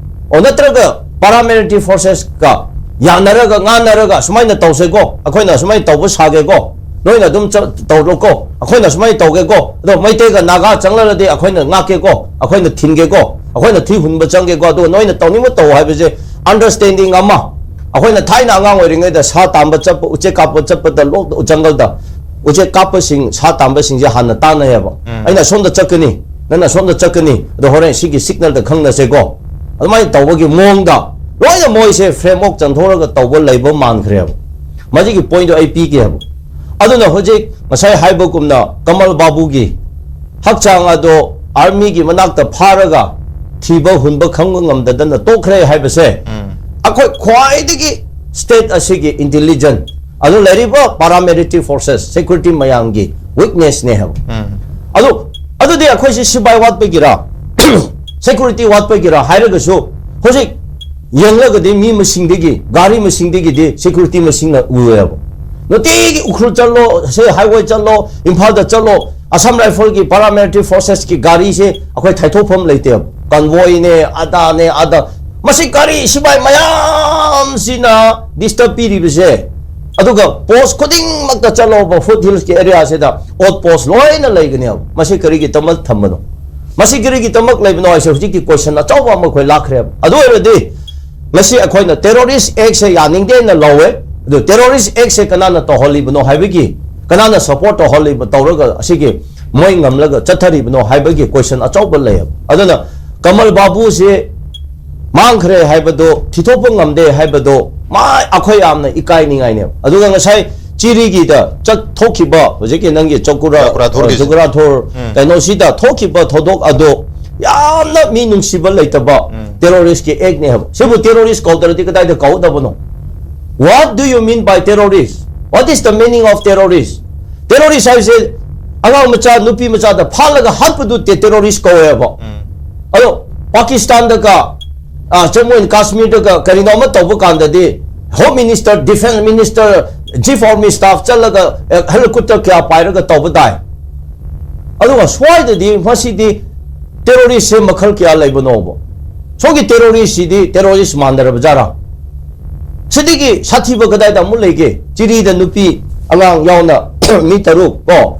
ꯑꯣ, ꯅꯠꯇ꯭ꯔꯒ ꯄꯥꯔꯥꯃꯤꯂꯤꯇꯔꯤ ꯐꯣꯔꯁꯦꯁꯀ ꯌꯥꯅꯔꯒ, ꯉꯥꯡꯅꯔꯒ, "ꯁꯨꯃꯥꯏꯅ ꯇꯧꯁꯦꯀꯣ, ꯑꯩꯈꯣꯏꯅ ꯁꯨꯃꯥꯏꯅ ꯇꯧꯕ ꯁꯥꯒꯦꯀꯣ, ꯅꯣꯏꯅ ꯑꯗꯨꯝ ꯆꯠ-, ꯇꯧꯔꯣꯀꯣ, ꯑꯩꯈꯣꯏꯅ ꯁꯨꯃꯥꯏꯅ ꯇꯧꯒꯦꯀꯣ, ꯑꯗꯣ ꯃꯩꯇꯩꯒ ꯅꯥꯒꯥ ꯆꯪꯂꯛꯂꯗꯤ ꯑꯩꯈꯣꯏꯅ ꯉꯥꯛꯀꯦꯀꯣ, ꯑꯩꯈꯣꯏꯅ ꯊꯤꯡꯒꯦꯀꯣ, ꯑꯩꯈꯣꯏꯅ ꯊꯤ ꯍꯨꯟꯕ ꯆꯪꯒꯦꯀꯣ, ꯑꯗꯨꯒ ꯅꯣꯏꯅ ꯇꯧꯅꯤꯡꯕ ꯇꯧ" ꯍꯥꯏꯕꯁꯦ ꯑꯟꯗꯔꯁ꯭ꯇꯦꯟꯗꯤꯡ ꯑꯃ꯫ ꯑꯩꯈꯣꯏꯅ ꯊꯥꯏꯅ ꯑꯉꯥꯡ ꯑꯣꯏꯔꯤꯉꯩꯗ ꯁꯥ ꯇꯥꯟꯕ ꯆꯠꯄ, ꯎꯆꯦꯛ ꯀꯥꯞꯄ ꯆꯠꯄꯗ ꯂꯣꯛ-, ꯖꯪꯒꯜꯗ ꯎꯆꯦꯛ ꯀꯥꯞꯄꯁꯤꯡ, ꯁꯥ ꯇꯥꯟꯕꯁꯤꯡꯁꯦ ꯍꯥꯟꯅ ꯇꯥꯟꯅꯩꯌꯦꯕ꯫ ꯎꯝ꯫ "ꯑꯩꯅ ꯁꯣꯝꯗ ꯆꯠꯀꯅꯤ, ꯅꯪꯅ ꯁꯣꯝꯗ ꯆꯠꯀꯅꯤ, ꯑꯗꯣ ꯍꯣꯔꯦꯟ ꯁꯤꯒꯤ ꯁꯤꯒꯅꯦꯜꯗ ꯈꯪꯅꯁꯦꯀꯣ"꯫ ꯑꯗꯨꯃꯥꯏꯅ ꯇꯧꯕꯒꯤ ꯃꯑꯣꯡꯗ ꯂꯣꯏꯅ ꯃꯣꯏꯁꯦ ꯐ꯭ꯔꯦꯝꯋꯔꯛ ꯆꯟꯊꯣꯛꯂꯒ ꯇꯧꯕ ꯂꯩꯕ ꯃꯥꯟꯈ꯭ꯔꯦꯕ꯫ ꯃꯁꯤꯒꯤ ꯄꯣꯏꯟꯠꯇꯣ ꯑꯩ ꯄꯤꯒꯦꯕ꯫ ꯑꯗꯨꯅ ꯍꯧꯖꯤꯛ ꯉꯁꯥꯏ ꯍꯥꯏꯕꯒꯨꯝꯅ ꯀꯃꯜ ꯕꯥꯕꯨꯒꯤ ꯍꯛꯆꯥꯡ ꯑꯗꯣ ꯑꯥꯔꯃꯤꯒꯤ ꯃꯅꯥꯛꯇ ꯐꯥꯔꯒ ꯊꯤꯕ ꯍꯨꯟꯕ ꯈꯪꯕ ꯉꯝꯗꯗꯅ ꯇꯣꯛꯈ꯭ꯔꯦ ꯍꯥꯏꯕꯁꯦ, ꯎꯝ꯫ ꯑꯩꯈꯣꯏ ꯈ꯭ꯋꯥꯏꯗꯒꯤ ꯁ꯭ꯇꯦꯠ ꯑꯁꯤꯒꯤ ꯏꯟꯇꯦꯂꯤꯖꯦꯟꯁ, ꯑꯗꯨ ꯂꯩꯔꯤꯕ ꯄꯥꯔꯥꯃꯤꯂꯤꯇꯔꯤ ꯐꯣꯔꯁꯦꯁ, ꯁꯦꯀ꯭ꯌꯨꯔꯤꯇꯤ ꯃꯌꯥꯝꯒꯤ ꯋꯤꯛꯅꯦꯁꯅꯦ ꯍꯥꯏꯕ꯫ ꯎꯝ꯫ ꯑꯗꯨ, ꯑꯗꯨꯗꯤ ꯑꯩꯈꯣꯏꯁꯤ ꯁꯤꯕꯥꯏ ꯋꯥꯠꯄꯒꯤꯔ, ꯁꯦꯀ꯭ꯌꯨꯔꯤꯇꯤ ꯋꯥꯠꯄꯒꯤꯔ ꯍꯥꯏꯔꯒꯁꯨ, ꯍꯧꯖꯤꯛ ꯌꯦꯡꯂꯒꯗꯤ ꯃꯤ ꯃꯁꯤꯡꯗꯒꯤ, ꯒꯥꯔꯤ ꯃꯁꯤꯡꯗꯒꯤꯗꯤ ꯁꯦꯀ꯭ꯌꯨꯔꯤꯇꯤ ꯃꯁꯤꯡꯅ ꯎꯔꯦꯕ꯫ ꯅꯨꯡꯇꯤꯒꯤ ꯎꯈ꯭ꯔꯨꯜ ꯆꯠꯂꯣ, ꯁꯦ ꯍꯥꯏꯋꯦ ꯆꯠꯂꯣ, ꯏꯝꯐꯥꯜꯗ ꯆꯠꯂꯣ, ꯑꯁꯥꯝ ꯔꯥꯏꯐꯜꯒꯤ ꯄꯥꯔꯥꯃꯤꯂꯤꯇꯔꯤ ꯐꯣꯔꯁꯦꯁꯀꯤ ꯒꯥꯔꯤꯁꯦ ꯑꯩꯈꯣꯏ ꯊꯥꯏꯊꯣꯛꯐꯝ ꯂꯩꯇꯦꯕ꯫ ꯀꯟꯚꯣꯏꯅꯦ, ꯑꯗꯥꯅꯦ, ꯑꯗꯥ꯫ ꯃꯁꯤ ꯒꯥꯔꯤ ꯁꯤꯕꯥꯏ ꯃꯌꯥꯝꯁꯤꯅ ꯗꯤꯁꯇꯔꯕ ꯄꯤꯔꯤꯕꯁꯦ ꯑꯗꯨꯒ ꯄꯣꯁ ꯈꯨꯗꯤꯡꯃꯛꯇ ꯆꯠꯂꯣꯕ, ꯐꯨꯠ ꯍꯤꯜꯁꯀꯤ ꯑꯦꯔꯤꯌꯥꯁꯤꯗ ꯑꯣꯠ ꯄꯣꯁ ꯂꯣꯏꯅ ꯂꯩꯒꯅꯦꯕ꯫ ꯃꯁꯤ ꯀꯔꯤꯒꯤꯗꯃꯛ ꯊꯝꯕꯅꯣ? ꯃꯁꯤ ꯀꯔꯤꯒꯤꯗꯃꯛ ꯂꯩꯕꯅꯣ ꯍꯥꯏꯁꯦ ꯍꯧꯖꯤꯛꯇꯤ ꯀꯣꯏꯁꯟ ꯑꯆꯧꯕ ꯑꯃ ꯑꯩꯈꯣꯏ ꯂꯥꯛꯈ꯭ꯔꯦꯕ꯫ ꯑꯗꯨ ꯑꯣꯏꯔꯗꯤ ꯉꯁꯤ ꯑꯩꯈꯣꯏꯅ ꯇꯦꯔꯣꯔꯤꯁ ꯑꯦꯛꯁꯦ ꯌꯥꯅꯤꯡꯗꯦꯅ ꯂꯧꯋꯦ꯫ ꯑꯗꯨ ꯇꯦꯔꯣꯔꯤꯁ ꯑꯦꯛꯁꯦ ꯀꯅꯥꯅ ꯇꯧꯍꯜꯂꯤꯕꯅꯣ ꯍꯥꯏꯕꯒꯤ, ꯀꯅꯥꯅ ꯁꯄꯣꯔꯠ ꯇꯧꯍꯜꯂꯤꯕ, ꯇꯧꯔꯒ ꯑꯁꯤꯒꯤ ꯃꯣꯏ ꯉꯝꯂꯒ ꯆꯠꯊꯔꯤꯕꯅꯣ ꯍꯥꯏꯕꯒꯤ ꯀꯣꯏꯁꯟ ꯑꯆꯧꯕ ꯂꯩꯌꯦꯕ꯫ ꯑꯗꯨꯅ ꯀꯃꯜ ꯕꯥꯕꯨꯁꯤ ꯃꯥꯡꯈ꯭ꯔꯦ ꯍꯥꯏꯕꯗꯣ, ꯊꯤꯊꯣꯛꯄ ꯉꯝꯗꯦ ꯍꯥꯏꯕꯗꯣ, ꯃꯥ, ꯑꯩꯈꯣꯏ ꯌꯥꯝꯅ ꯏꯀꯥꯏꯅꯤꯡꯉꯥꯏꯅꯦꯕ꯫ ꯑꯗꯨꯒ ꯉꯁꯥꯏ ꯆꯤꯔꯤꯒꯤꯗ ꯆꯠꯊꯣꯛꯈꯤꯕ ꯍꯧꯖꯤꯛꯀꯤ ꯅꯪꯒꯤ ꯆꯣꯀꯨꯔꯥ, ꯆꯣꯀ꯭ꯔꯥꯊꯣꯔꯒꯤꯁꯦ꯫ ꯆꯣꯀ꯭ꯔꯥꯊꯣꯔ ꯎꯝ꯫ ꯀꯩꯅꯣꯁꯤꯗ ꯊꯣꯛꯈꯤꯕ ꯊꯧꯗꯣꯛ ꯑꯗꯣ ꯌꯥꯝꯅ ꯃꯤ ꯅꯨꯡꯁꯤꯕ ꯂꯩꯇꯕ ꯎꯝ꯫ ꯇꯦꯔꯣꯔꯤꯁꯀꯤ ꯑꯦꯛꯅꯦ ꯍꯥꯏꯕ꯫ ꯁꯤꯕꯨ ꯇꯦꯔꯣꯔꯤꯁ ꯀꯧꯗ꯭ꯔꯗꯤ ꯀꯗꯥꯏꯗ ꯀꯧꯗꯕꯅꯣ? What do you mean by terrorist? What is the meaning of terrorist? Terrorist ꯍꯥꯏꯕꯁꯦ ꯑꯉꯥꯡ ꯃꯆꯥ, ꯅꯨꯄꯤ ꯃꯆꯥꯗ ꯐꯥꯜꯂꯒ ꯍꯥꯠꯄꯗꯨ ꯇꯦ-, ꯇꯦꯔꯣꯔꯤꯁ ꯀꯧꯋꯦꯕ꯫ ꯎꯝ꯫ ꯑꯗꯣ ꯄꯥꯀꯤꯁꯇꯥꯟꯗꯒ, ꯑ, ꯖꯝꯃꯨ ꯑꯦꯟ ꯀꯥꯁꯃꯤꯔꯗꯒ ꯀꯔꯤꯅꯣ ꯑꯃ ꯇꯧꯕ ꯀꯥꯟꯗꯗꯤ, home minister, defence minister, chief of army staff ꯆꯠꯂꯒ, ꯑ, ꯍꯦꯂꯤꯀꯣꯞꯇꯔ ꯀꯌꯥ ꯄꯥꯏꯔꯒ ꯇꯧꯕ ꯇꯥꯏ꯫ ꯑꯗꯨꯒ ꯁ꯭ꯋꯥꯏꯗꯗꯤ ꯃꯁꯤꯗꯤ ꯇꯦꯔꯣꯔꯤꯁꯁꯦ ꯃꯈꯜ ꯀꯌꯥ ꯂꯩꯕꯅꯣꯕ? ꯁꯣꯝꯒꯤ ꯇꯦꯔꯣꯔꯤꯁꯁꯤꯗꯤ ꯇꯦꯔꯣꯔꯤꯁ ꯃꯥꯟꯗ꯭ꯔꯕꯖꯥꯠꯔꯥ? ꯁꯤꯗꯒꯤ ꯁꯥꯊꯤꯕ ꯀꯗꯥꯏꯗ ꯑꯃꯨꯛ ꯂꯩꯒꯦ? ꯆꯤꯔꯤꯗ ꯅꯨꯄꯤ ꯑꯉꯥꯡ ꯌꯥꯎꯅ ꯃꯤ ꯇꯔꯨꯛ ꯀꯣ,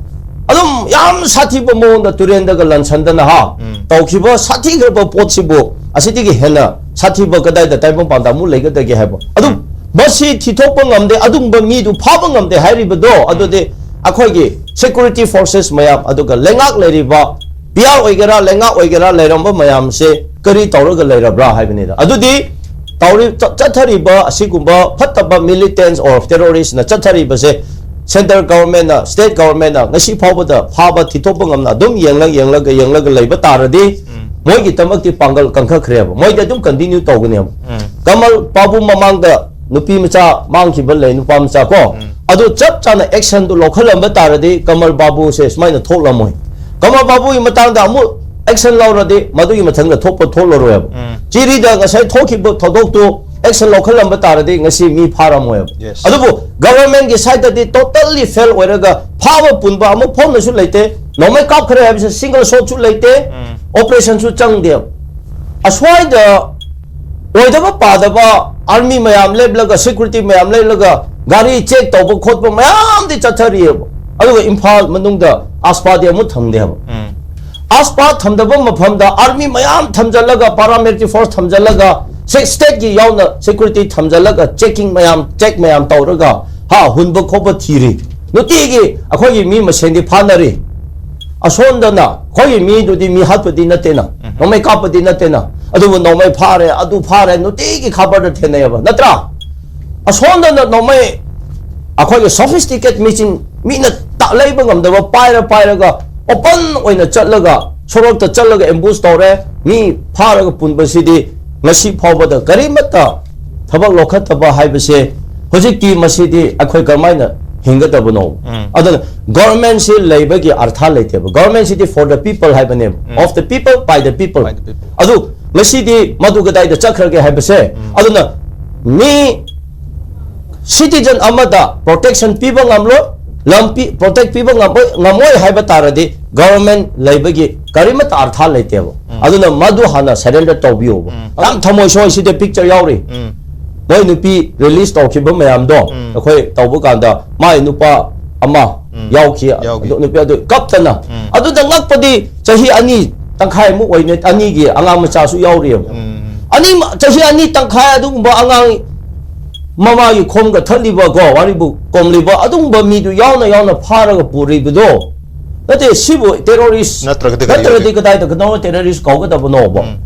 ꯑꯗꯨꯝ ꯌꯥꯝ ꯁꯥꯊꯤꯕ ꯃꯑꯣꯡꯗ ꯇꯨꯔꯦꯟꯗꯒ ꯂꯟꯁꯟꯗꯅ ꯍꯥ, ꯎꯝ꯫ ꯇꯧꯈꯤꯕ ꯁꯥꯊꯤꯈ꯭ꯔꯕ ꯄꯣꯠꯁꯤꯕꯨ ꯑꯁꯤꯗꯒꯤ ꯍꯦꯟꯅ ꯁꯥꯊꯤꯕ ꯀꯗꯥꯏꯗ ꯇꯥꯏꯕꯪꯄꯥꯟꯗ ꯑꯃꯨꯛ ꯂꯩꯒꯗꯒꯦ ꯍꯥꯏꯕ? ꯑꯗꯨꯝ ꯎꯝ꯫ ꯃꯁꯤ ꯊꯤꯊꯣꯛꯄ ꯉꯝꯗꯦ꯫ ꯑꯗꯨꯒꯨꯝꯕ ꯃꯤꯗꯨ ꯐꯥꯕ ꯉꯝꯗꯦ ꯍꯥꯏꯔꯤꯕꯗꯣ, ꯎꯝ꯫ ꯑꯗꯨꯗꯤ ꯑꯩꯈꯣꯏꯒꯤ ꯁꯦꯀ꯭ꯌꯨꯔꯤꯇꯤ ꯐꯣꯔꯁꯦꯁ ꯃꯌꯥꯝ, ꯑꯗꯨꯒ ꯂꯩꯉꯥꯛ ꯂꯩꯔꯤꯕ, ꯄꯤ ꯑꯥꯔ ꯑꯣꯏꯒꯦꯔꯥ, ꯂꯩꯉꯥꯛ ꯑꯣꯏꯒꯦꯔꯥ, ꯂꯩꯔꯝꯕ ꯃꯌꯥꯝꯁꯦ ꯀꯔꯤ ꯇꯧꯔꯒ ꯂꯩꯔꯕ꯭ꯔꯥ ꯍꯥꯏꯕꯅꯤꯗ꯫ ꯑꯗꯨꯗꯤ ꯇꯧꯔꯤ-, ꯆ-, ꯆꯠꯊꯔꯤꯕ ꯑꯁꯤꯒꯨꯝꯕ ꯐꯠꯇꯕ militants or terroristꯅ ꯆꯠꯊꯔꯤꯕꯁꯦ, central governmentꯅ, state governmentꯅ ꯉꯁꯤ ꯐꯥꯎꯕꯗ ꯐꯥꯕ ꯊꯤꯊꯣꯛꯄ ꯉꯝꯅ ꯑꯗꯨꯝ ꯌꯦꯡꯂ-, ꯌꯦꯡꯂꯒ, ꯌꯦꯡꯂꯒ ꯂꯩꯕ ꯇꯥꯔꯗꯤ, ꯎꯝ꯫ ꯃꯣꯏꯒꯤꯗꯃꯛꯇꯤ ꯄꯥꯡꯒꯜ ꯀꯟꯈꯠꯈ꯭ꯔꯦꯕ꯫ ꯃꯣꯏꯗꯤ ꯑꯗꯨꯝ continue ꯇꯧꯒꯅꯦꯕ꯫ ꯎꯝ꯫ ꯀꯃꯜ ꯕꯥꯕꯨ ꯃꯃꯥꯡꯗ ꯅꯨꯄꯤ ꯃꯆꯥ ꯃꯥꯡꯈꯤꯕ ꯂꯩ, ꯅꯨꯄꯥ ꯃꯆꯥ ꯀꯣ꯫ ꯎꯝ꯫ ꯑꯗꯨ ꯆꯞ ꯆꯥꯅ actionꯗꯨ ꯂꯧꯈꯠꯂꯝꯕ ꯇꯥꯔꯗꯤ ꯀꯃꯜ ꯕꯥꯕꯨꯁꯦ ꯁꯨꯃꯥꯏꯅ ꯊꯣꯛꯂꯝꯃꯣꯏ꯫ ꯀꯃꯜ ꯕꯥꯕꯨꯒꯤ ꯃꯇꯥꯡꯗ ꯑꯃꯨꯛ action ꯂꯧꯔꯗꯤ ꯃꯗꯨꯒꯤ ꯃꯊꯪꯗ ꯊꯣꯛꯄ ꯊꯣꯛꯂꯔꯣꯏꯕ꯫ ꯎꯝ꯫ ꯆꯤꯔꯤꯗ ꯉꯁꯥꯏ ꯊꯣꯛꯈꯤꯕ ꯊꯧꯗꯣꯛꯇꯨ action ꯂꯧꯈꯠꯂꯝꯕ ꯇꯥꯔꯗꯤ ꯉꯁꯤ ꯃꯤ ꯐꯥꯔꯝꯃꯣꯏꯕ꯫ Yes꯫ ꯑꯗꯨꯕꯨ governmentꯀꯤ sideꯇꯗꯤ totally fail ꯑꯣꯏꯔꯒ ꯐꯥꯕ ꯄꯨꯟꯕ ꯑꯃ ꯐꯥꯎꯅꯁꯨ ꯂꯩꯇꯦ꯫ ꯅꯣꯡꯃꯩ ꯀꯥꯞꯈ꯭ꯔꯦ ꯍꯥꯏꯕꯁꯦ single shotꯁꯨ ꯂꯩꯇꯦ꯫ ꯎꯝ꯫ Operationꯁꯨ ꯆꯪꯗꯦꯕ꯫ ꯑꯁ꯭ꯋꯥꯏꯗ ꯑꯣꯏꯗꯕ ꯄꯥꯗꯕ army ꯃꯌꯥꯝ ꯂꯦꯞꯂꯒ, security ꯃꯌꯥꯝ ꯂꯦꯞꯂꯒ, ꯒꯥꯔꯤ ꯆꯦꯛ ꯇꯧꯕ ꯈꯣꯠꯄ ꯃꯌꯥꯝꯗꯤ ꯆꯠꯊꯔꯤꯑꯕ꯫ ꯑꯗꯨꯒ ꯏꯝꯐꯥꯜ ꯃꯅꯨꯡꯗ ꯑꯁꯄꯥꯗꯤ ꯑꯃꯨꯛ ꯊꯝꯗꯦꯕ꯫ ꯑꯁꯄꯥ ꯊꯝꯗꯕ ꯃꯐꯝꯗ ꯑꯥꯔꯃꯤ ꯃꯌꯥꯝ ꯊꯝꯖꯜꯂꯒ, ꯄꯥꯔꯥꯃꯤꯂꯤꯇꯔꯤ ꯐꯣꯔꯁ ꯊꯝꯖꯜꯂꯒ, ꯁꯦ-, ꯁ꯭ꯇꯦꯠꯀꯤ ꯌꯥꯎꯅ ꯁꯦꯀ꯭ꯌꯨꯔꯤꯇꯤ ꯊꯝꯖꯜꯂꯒ, ꯆꯦꯛꯀꯤꯡ ꯃꯌꯥꯝ, ꯆꯦꯛ ꯃꯌꯥꯝ ꯇꯧꯔꯒ, ꯍꯥ, ꯍꯨꯟꯕ ꯈꯣꯠꯄ ꯊꯤꯔꯤ꯫ ꯅꯨꯡꯇꯤꯒꯤ ꯑꯩꯈꯣꯏꯒꯤ ꯃꯤ ꯃꯁꯦꯟꯗꯤ ꯐꯥꯅꯔꯤ꯫ ꯑꯁꯣꯟꯗꯅ ꯑꯩꯈꯣꯏꯒꯤ ꯃꯤꯗꯨꯗꯤ ꯃꯤ ꯍꯥꯠꯄꯗꯤ ꯅꯠꯇꯦꯅ, ꯅꯣꯡꯃꯩ ꯀꯥꯞꯄꯗꯤ ꯅꯠꯇꯦꯅ, ꯑꯗꯨꯕꯨ ꯅꯣꯡꯃꯩ ꯐꯥꯔꯦ, ꯑꯗꯨ ꯐꯥꯔꯦ, ꯅꯨꯡꯇꯤꯒꯤ ꯈꯕꯔꯗ ꯊꯦꯡꯅꯩꯑꯕ, ꯅꯠꯇ꯭ꯔꯥ? ꯑꯁꯣꯝꯗꯅ ꯅꯣꯡꯃꯩ ꯑꯩꯈꯣꯏꯒꯤ ꯁꯣꯐꯤꯁꯇꯤꯀꯦꯠ ꯃꯦꯆꯤꯟ, ꯃꯤꯅ ꯇ-, ꯂꯩꯕ ꯉꯝꯗꯕ ꯄꯥꯏꯔ ꯄꯥꯏꯔꯒ ꯑꯣꯄꯟ ꯑꯣꯏꯅ ꯆꯠꯂꯒ, ꯁꯣꯔꯣꯛꯇ ꯆꯠꯂꯒ ꯑꯦꯝꯕꯨꯁ ꯇꯧꯔꯦ, ꯃꯤ ꯐꯥꯔꯒ ꯄꯨꯟꯕꯁꯤꯗꯤ ꯉꯁꯤ ꯐꯥꯎꯕꯗ ꯀꯔꯤꯃꯠꯇ ꯊꯕꯛ ꯂꯧꯈꯠꯇꯕ ꯍꯥꯏꯕꯁꯦ, ꯍꯧꯖꯤꯛꯇꯤ ꯃꯁꯤꯗꯤ ꯑꯩꯈꯣꯏ ꯀꯔꯝꯍꯥꯏꯅ ꯍꯤꯡꯒꯗꯕꯅꯣ? ꯎꯝ꯫ ꯑꯗꯨꯅ ꯒꯣꯔꯃꯦꯟꯁꯤ ꯂꯩꯕꯒꯤ ꯑꯔꯊ ꯂꯩꯇꯦꯕ꯫ ꯒꯣꯔꯃꯦꯟꯁꯤꯗꯤ for the people ꯍꯥꯏꯕꯅꯦꯕ, ꯎꯝ, of the people, by the people꯫ By the people꯫ ꯑꯗꯨ ꯉꯁꯤꯗꯤ ꯃꯗꯨ ꯀꯗꯥꯏꯗ ꯆꯠꯈ꯭ꯔꯒꯦ ꯍꯥꯏꯕꯁꯦ, ꯎꯝ, ꯑꯗꯨꯅ ꯃꯤ ꯁꯤꯇꯤꯖꯟ ꯑꯃꯗ ꯄ꯭ꯔꯣꯇꯦꯛꯁꯟ ꯄꯤꯕ ꯉꯝꯂꯣꯏ, ꯂꯝꯄꯤ ꯄ꯭ꯔꯣꯇꯦꯛ ꯄꯤꯕ ꯉꯝꯃꯣꯏ, ꯉꯝꯃꯣꯏ ꯍꯥꯏꯕ ꯇꯥꯔꯗꯤ ꯒꯣꯔꯃꯦꯟ ꯂꯩꯕꯒꯤ ꯀꯔꯤꯃꯠꯇ ꯑꯔꯊ ꯂꯩꯇꯦꯕ꯫ ꯎꯝ꯫ ꯑꯗꯨꯅ ꯃꯗꯨ ꯍꯥꯟꯅ ꯁꯔꯦꯟꯗꯔ ꯇꯧꯕꯤꯌꯣꯕ꯫ ꯎꯝ꯫ ꯌꯥꯝ ꯊꯃꯣꯏ ꯁꯣꯛꯏ꯫ ꯁꯤꯗ ꯄꯤꯛꯆꯔ ꯌꯥꯎꯔꯤ꯫ ꯎꯝ꯫ ꯃꯣꯏ ꯅꯨꯄꯤ ꯔꯤꯂꯤꯁ ꯇꯧꯈꯤꯕ ꯃꯌꯥꯝꯗꯣ, ꯎꯝ, ꯑꯩꯈꯣꯏ ꯇꯧꯕ ꯀꯥꯟꯗ ꯃꯥꯏ ꯅꯨꯄꯥ ꯑꯃ, ꯎꯝ, ꯌꯥꯎꯈꯤ꯫ ꯌꯥꯎꯈꯤ꯫ ꯑꯗꯨ ꯅꯨꯄꯤ ꯑꯗꯨ ꯀꯞꯇꯅ꯫ ꯎꯝ꯫ ꯑꯗꯨꯗ ꯉꯛꯄꯗꯤ ꯆꯍꯤ ꯑꯅꯤ ꯇꯪꯈꯥꯏꯃꯨꯛ ꯑꯣꯏꯅ ꯑꯅꯤꯒꯤ ꯑꯉꯥꯡ ꯃꯆꯥꯁꯨ ꯌꯥꯎꯔꯤꯑꯕ꯫ ꯎꯝ꯫ ꯑꯅꯤ ꯃ-, ꯆꯍꯤ ꯑꯅꯤ ꯇꯪꯈꯥꯏ ꯑꯗꯨꯒꯨꯝꯕ ꯑꯉꯥꯡ ꯃꯃꯥꯒꯤ ꯈꯣꯝꯒ ꯊꯛꯂꯤꯕ ꯀꯣ, ꯋꯥꯔꯤꯕꯨ ꯀꯣꯝꯂꯤꯕ ꯑꯗꯨꯒꯨꯝꯕ ꯃꯤꯗꯨ ꯌꯥꯎꯅ ꯌꯥꯎꯅ ꯐꯥꯔꯒ ꯄꯨꯔꯤꯕꯗꯣ, ꯅꯠꯇꯦ, ꯁꯤꯕꯨ ꯇꯦꯔꯣꯔꯤꯁ ꯅꯠꯇ꯭ꯔꯒꯗꯤ ꯀꯔꯤ ꯅꯠꯇ꯭ꯔꯗꯤ ꯑꯣꯏꯒꯦ? ꯀꯗꯥꯏꯗ ꯀꯗꯧꯅ ꯇꯦꯔꯣꯔꯤꯁ ꯀꯧꯒꯗꯕꯅꯣꯕ? ꯎꯝ꯫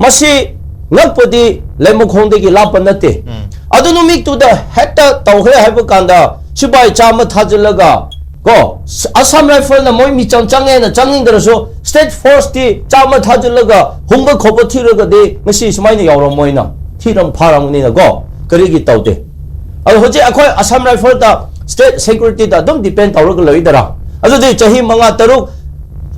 ꯃꯁꯤ ꯉꯛꯄꯗꯤ ꯂꯩꯃꯈꯣꯡꯗꯒꯤ ꯂꯥꯞꯄ ꯅꯠꯇꯦ꯫ ꯎꯝ꯫ ꯑꯗꯨ ꯅꯨꯃꯤꯠꯇꯨꯗ ꯍꯦꯛꯇ ꯇꯧꯈ꯭ꯔꯦ ꯍꯥꯏꯕ ꯀꯥꯟꯗ ꯁꯤꯐꯥꯏ ꯆꯥꯝꯃ ꯊꯥꯖꯤꯜꯂꯒ ꯀꯣ, ꯑꯁꯥꯝ ꯔꯥꯏꯐꯜꯅ ꯃꯣꯏ ꯃꯤꯆꯪ ꯆꯪꯉꯦꯅ ꯆꯪꯅꯤꯡꯗ꯭ꯔꯁꯨ ꯁ꯭ꯇꯦꯠ ꯐꯣꯔꯁꯇꯤ ꯆꯥꯝꯃ ꯊꯥꯖꯤꯜꯂꯒ ꯍꯨꯝꯕ ꯈꯣꯠꯄ ꯊꯤꯔꯒꯗꯤ ꯉꯁꯤ ꯁꯨꯃꯥꯏꯅ ꯌꯥꯎꯔꯝꯃꯣꯏꯅ, ꯊꯤꯔꯝ ꯐꯥꯔꯝꯒꯅꯤꯅ ꯀꯣ, ꯀꯔꯤꯒꯤ ꯇꯧꯗꯦ? ꯑꯗꯣ ꯍꯧꯖꯤꯛ ꯑꯩꯈꯣꯏ ꯑꯁꯥꯝ ꯔꯥꯏꯐꯜꯗ ꯁ꯭ꯇꯦꯠ ꯁꯦꯀ꯭ꯌꯨꯔꯤꯇꯤꯗ ꯑꯗꯨꯝ ꯗꯤꯄꯦꯟ ꯇꯧꯔꯒ ꯂꯩꯗꯔꯥ? ꯑꯗꯨꯗꯤ ꯆꯍꯤ ꯃꯉꯥ ꯇꯔꯨꯛ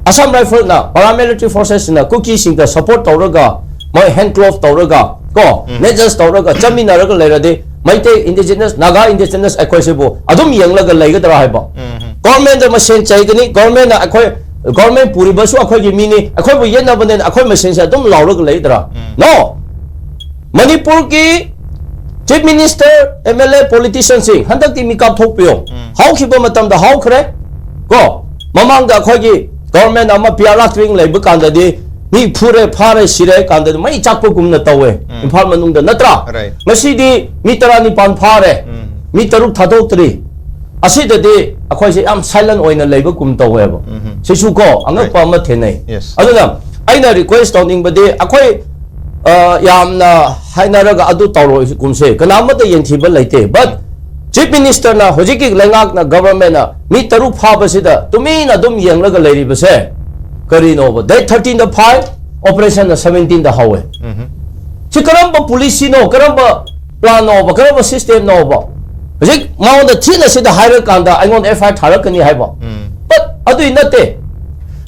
ꯑꯁꯥꯝ ꯔꯥꯏꯐꯜꯅ, ꯄꯥꯔꯥꯃꯤꯂꯤꯇꯔꯤ ꯐꯣꯔꯁꯦꯁꯅ ꯀꯨꯀꯤꯁꯤꯡꯗ ꯁꯄꯣꯔꯠ ꯇꯧꯔꯒ ꯃꯣꯏ ꯍꯦꯟ ꯀ꯭ꯂꯣꯐ ꯇꯧꯔꯒ ꯀꯣ, ꯎꯝ, ꯅꯦꯖꯁ ꯇꯧꯔꯒ ꯆꯠꯃꯤꯟꯅꯔꯒ ꯂꯩꯔꯗꯤ ꯃꯩꯇꯩ ꯏꯟꯗꯤꯖꯤꯅꯁ, ꯅꯥꯒꯥ ꯏꯟꯗꯤꯖꯤꯅꯁ ꯑꯩꯈꯣꯏꯁꯤꯕꯨ ꯑꯗꯨꯝ ꯌꯦꯡꯂꯒ ꯂꯩꯒꯗ꯭ꯔꯥ ꯍꯥꯏꯕ? ꯎꯝ, ꯎꯝ꯫ ꯒꯣꯔꯃꯦꯟꯗ ꯃꯁꯦꯟ ꯆꯩꯒꯅꯤ, ꯒꯣꯔꯃꯦꯟꯅ ꯑꯩꯈꯣꯏ, ꯒꯣꯔꯃꯦꯟ ꯄꯨꯔꯤꯕꯁꯨ ꯑꯩꯈꯣꯏꯒꯤ ꯃꯤꯅꯤ, ꯑꯩꯈꯣꯏꯕꯨ ꯌꯦꯠꯅꯕꯅꯤꯅ ꯑꯩꯈꯣꯏ ꯃꯁꯦꯟꯁꯦ ꯑꯗꯨꯝ ꯂꯥꯎꯔꯒ ꯂꯩꯗ꯭ꯔꯥ? ꯎꯝ꯫ No! ꯃꯅꯤꯄꯨꯔꯒꯤ Chief Minister, M L A, politician ꯁꯤꯡ ꯍꯟꯗꯛꯇꯤ ꯃꯤꯀꯥꯞ ꯊꯣꯛꯄꯤꯌꯣ꯫ ꯍꯧꯈꯤꯕ ꯃꯇꯝꯗ ꯍꯧꯈ꯭ꯔꯦ꯫ ꯀꯣ, ꯃꯃꯥꯡꯗ ꯑꯩꯈꯣꯏꯒꯤ government ꯑꯃ ꯄꯤꯌꯥꯔꯥ ꯇ꯭ꯔꯤꯡ ꯂꯩꯕ ꯀꯥꯟꯗꯗꯤ ꯃꯤ ꯐꯨꯔꯦ, ꯐꯥꯔꯦ, ꯁꯤꯔꯦ ꯀꯥꯟꯗꯗꯤ ꯃꯩ ꯆꯥꯛꯄꯒꯨꯝꯅ ꯇꯧꯋꯦ ꯏꯝꯐꯥꯜ ꯃꯅꯨꯡꯗ, ꯅꯠꯇ꯭ꯔꯥ? Right. ꯉꯁꯤꯗꯤ ꯃꯤ ꯇꯔꯥꯅꯤꯄꯥꯟ ꯐꯥꯔꯦ, ꯃꯤ ꯇꯔꯨꯛ ꯊꯥꯗꯣꯛꯇ꯭ꯔꯤ꯫ ꯑꯁꯤꯗꯗꯤ ꯑꯩꯈꯣꯏꯁꯦ ꯌꯥꯝ silent ꯑꯣꯏꯅ ꯂꯩꯕꯒꯨꯝ ꯇꯧꯋꯦꯕ꯫ ꯁꯤꯁꯨ ꯀꯣ, ꯑꯉꯛꯄ ꯑꯃ ꯊꯦꯡꯅꯩ꯫ Yes. ꯑꯗꯨꯅ ꯑꯩꯅ request ꯇꯧꯅꯤꯡꯕꯗꯤ, ꯑꯩꯈꯣꯏ ꯑ, ꯌꯥꯝꯅ ꯍꯥꯏꯅꯔꯒ ꯑꯗꯨ ꯇꯧꯔꯣꯏꯒꯨꯝꯁꯦ, ꯀꯅꯥꯃꯠꯇ ꯌꯦꯡꯊꯤꯕ ꯂꯩꯇꯦ꯫ But Chief Minister ꯅ, ꯍꯧꯖꯤꯛꯀꯤ ꯂꯩꯉꯥꯛꯅ, government ꯅ ꯃꯤ ꯇꯔꯨꯛ ꯐꯥꯕꯁꯤꯗ ꯇꯨꯃꯤꯟꯅ ꯑꯗꯨꯝ ꯌꯦꯡꯂꯒ ꯂꯩꯔꯤꯕꯁꯦ ꯀꯔꯤꯅꯣꯕ? Date thirteen ꯗ ꯐꯥꯏ, operation ꯅ seventeen ꯗ ꯍꯧꯋꯦ꯫ ꯁꯤ ꯀꯔꯝꯕ policy ꯅꯣ, ꯀꯔꯝꯕ plan ꯅꯣꯕ, ꯀꯔꯝꯕ system ꯅꯣꯕ? ꯍꯧꯖꯤꯛ ꯃꯉꯣꯟꯗ ꯊꯤꯅ ꯁꯤꯗ ꯍꯥꯏꯔꯀꯥꯟꯗ ꯑꯩꯉꯣꯟꯗ F I R ꯊꯥꯔꯛꯀꯅꯤ ꯍꯥꯏꯕ? But ꯑꯗꯨꯏ ꯅꯠꯇꯦ꯫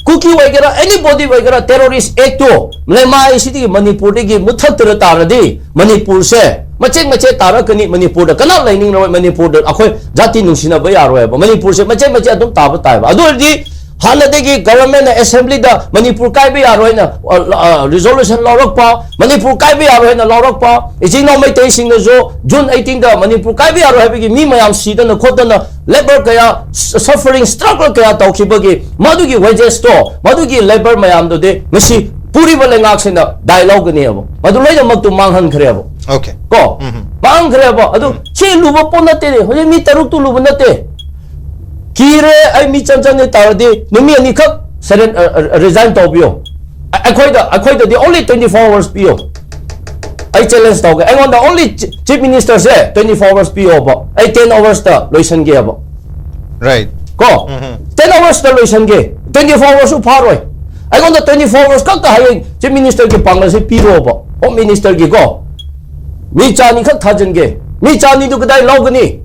ꯀꯨꯀꯤ ꯑꯣꯏꯒꯦꯔꯥ, anybody ꯑꯣꯏꯒꯦꯔꯥ, Terrorist Act ꯇꯣ ꯂꯩꯃꯥꯏꯁꯤꯗꯒꯤ, ꯃꯅꯤꯄꯨꯔꯗꯒꯤ ꯃꯨꯠꯊꯠꯇꯔ ꯇꯥꯔꯗꯤ, ꯃꯅꯤꯄꯨꯔꯁꯦ ꯃꯆꯦꯠ ꯃꯆꯦꯠ ꯇꯥꯔꯛꯀꯅꯤ꯫ ꯃꯅꯤꯄꯨꯔꯗ ꯀꯅꯥ ꯂꯩꯅꯤꯡꯂꯔꯣꯏ? ꯃꯅꯤꯄꯨꯔꯗ ꯑꯩꯈꯣꯏ ꯖꯥꯇꯤ ꯅꯨꯡꯁꯤꯅꯕ ꯌꯥꯔꯣꯏꯕ꯫ ꯃꯅꯤꯄꯨꯔꯁꯦ ꯃꯆꯦꯠ ꯃꯆꯦꯠ ꯑꯗꯨꯝ ꯇꯥꯕ ꯇꯥꯏꯕ꯫ ꯑꯗꯨ ꯑꯣꯏꯔꯗꯤ ꯍꯥꯟꯅꯗꯒꯤ government ꯅ, assembly ꯗ ꯃꯅꯤꯄꯨꯔ ꯀꯥꯏꯕ ꯌꯥꯔꯣꯏꯅ, ꯑ, ꯑ, resolution ꯂꯧꯔꯛꯄ, ꯃꯅꯤꯄꯨꯔ ꯀꯥꯏꯕ ꯌꯥꯔꯣꯏꯅ ꯂꯧꯔꯛꯄ, ꯏꯆꯤꯟ ꯏꯅꯥꯎ ꯃꯩꯇꯩꯁꯤꯡꯅꯁꯨ June eighteen ꯗ ꯃꯅꯤꯄꯨꯔ ꯀꯥꯏꯕ ꯌꯥꯔꯣꯏ ꯍꯥꯏꯕꯒꯤ ꯃꯤ ꯃꯌꯥꯝ ꯁꯤꯗꯅ ꯈꯣꯠꯇꯅ, labour ꯀꯌꯥ, suffering, struggle ꯀꯌꯥ ꯇꯧꯈꯤꯕꯒꯤ ꯃꯗꯨꯒꯤ wages ꯇꯣ, ꯃꯗꯨꯒꯤ labour ꯃꯌꯥꯝꯗꯨꯗꯤ ꯉꯁꯤ ꯄꯨꯔꯤꯕ ꯂꯩꯉꯥꯛꯁꯤꯅ ꯗꯥꯏ ꯂꯧꯒꯅꯦꯕ꯫ ꯃꯗꯨ ꯂꯣꯏꯅꯃꯛꯇꯨ ꯃꯥꯡꯍꯟꯈ꯭ꯔꯦꯕ꯫ Okay. ꯀꯣ? ꯃꯥꯡꯈ꯭ꯔꯦꯕ꯫ ꯑꯗꯨ ꯁꯤ ꯂꯨꯕ ꯄꯣꯠ ꯅꯠꯇꯦꯅꯦ꯫ ꯍꯧꯖꯤꯛ ꯃꯤ ꯇꯔꯨꯛꯇꯨ ꯂꯨꯕ ꯅꯠꯇꯦ꯫ ꯀꯤꯔꯦ, ꯑꯩ ꯃꯤ ꯆꯪ ꯆꯪꯉꯦ ꯇꯥꯔꯗꯤ ꯅꯨꯃꯤꯠ ꯑꯅꯤꯈꯛ surren-, ꯑ, ꯑ, resign ꯇꯧꯕꯤꯌꯣ꯫ ꯑ-, ꯑꯩꯈꯣꯏꯗ, ꯑꯩꯈꯣꯏꯗꯗꯤ only twenty four hours ꯄꯤꯌꯣ꯫ ꯑꯩ challenge ꯇꯧꯒꯦ꯫ ꯑꯩꯉꯣꯟꯗ only chi-, Chief Minister ꯁꯦ twenty four hours ꯄꯤꯌꯣꯕ꯫ ꯑꯩ ten hours ꯇ ꯂꯣꯏꯁꯟꯒꯦꯕ꯫ Right. ꯀꯣ? Ten hours ꯇ ꯂꯣꯏꯁꯟꯒꯦ꯫ Twenty four hours ꯁꯨ ꯐꯥꯔꯣꯏ꯫ ꯑꯩꯉꯣꯟꯗ twenty four hours ꯈꯛꯇ ꯍꯌꯦꯡ Chief Minister ꯒꯤ ꯄꯥꯡꯒꯜꯁꯦ ꯄꯤꯔꯣꯕ꯫ Home Minister ꯒꯤ ꯀꯣ꯫ ꯃꯤ ꯆꯥꯅꯤ ꯈꯛ ꯊꯥꯖꯤꯟꯒꯦ꯫ ꯃꯤ ꯆꯥꯅꯤꯗꯨ ꯀꯗꯥꯏ ꯂꯧꯒꯅꯤ?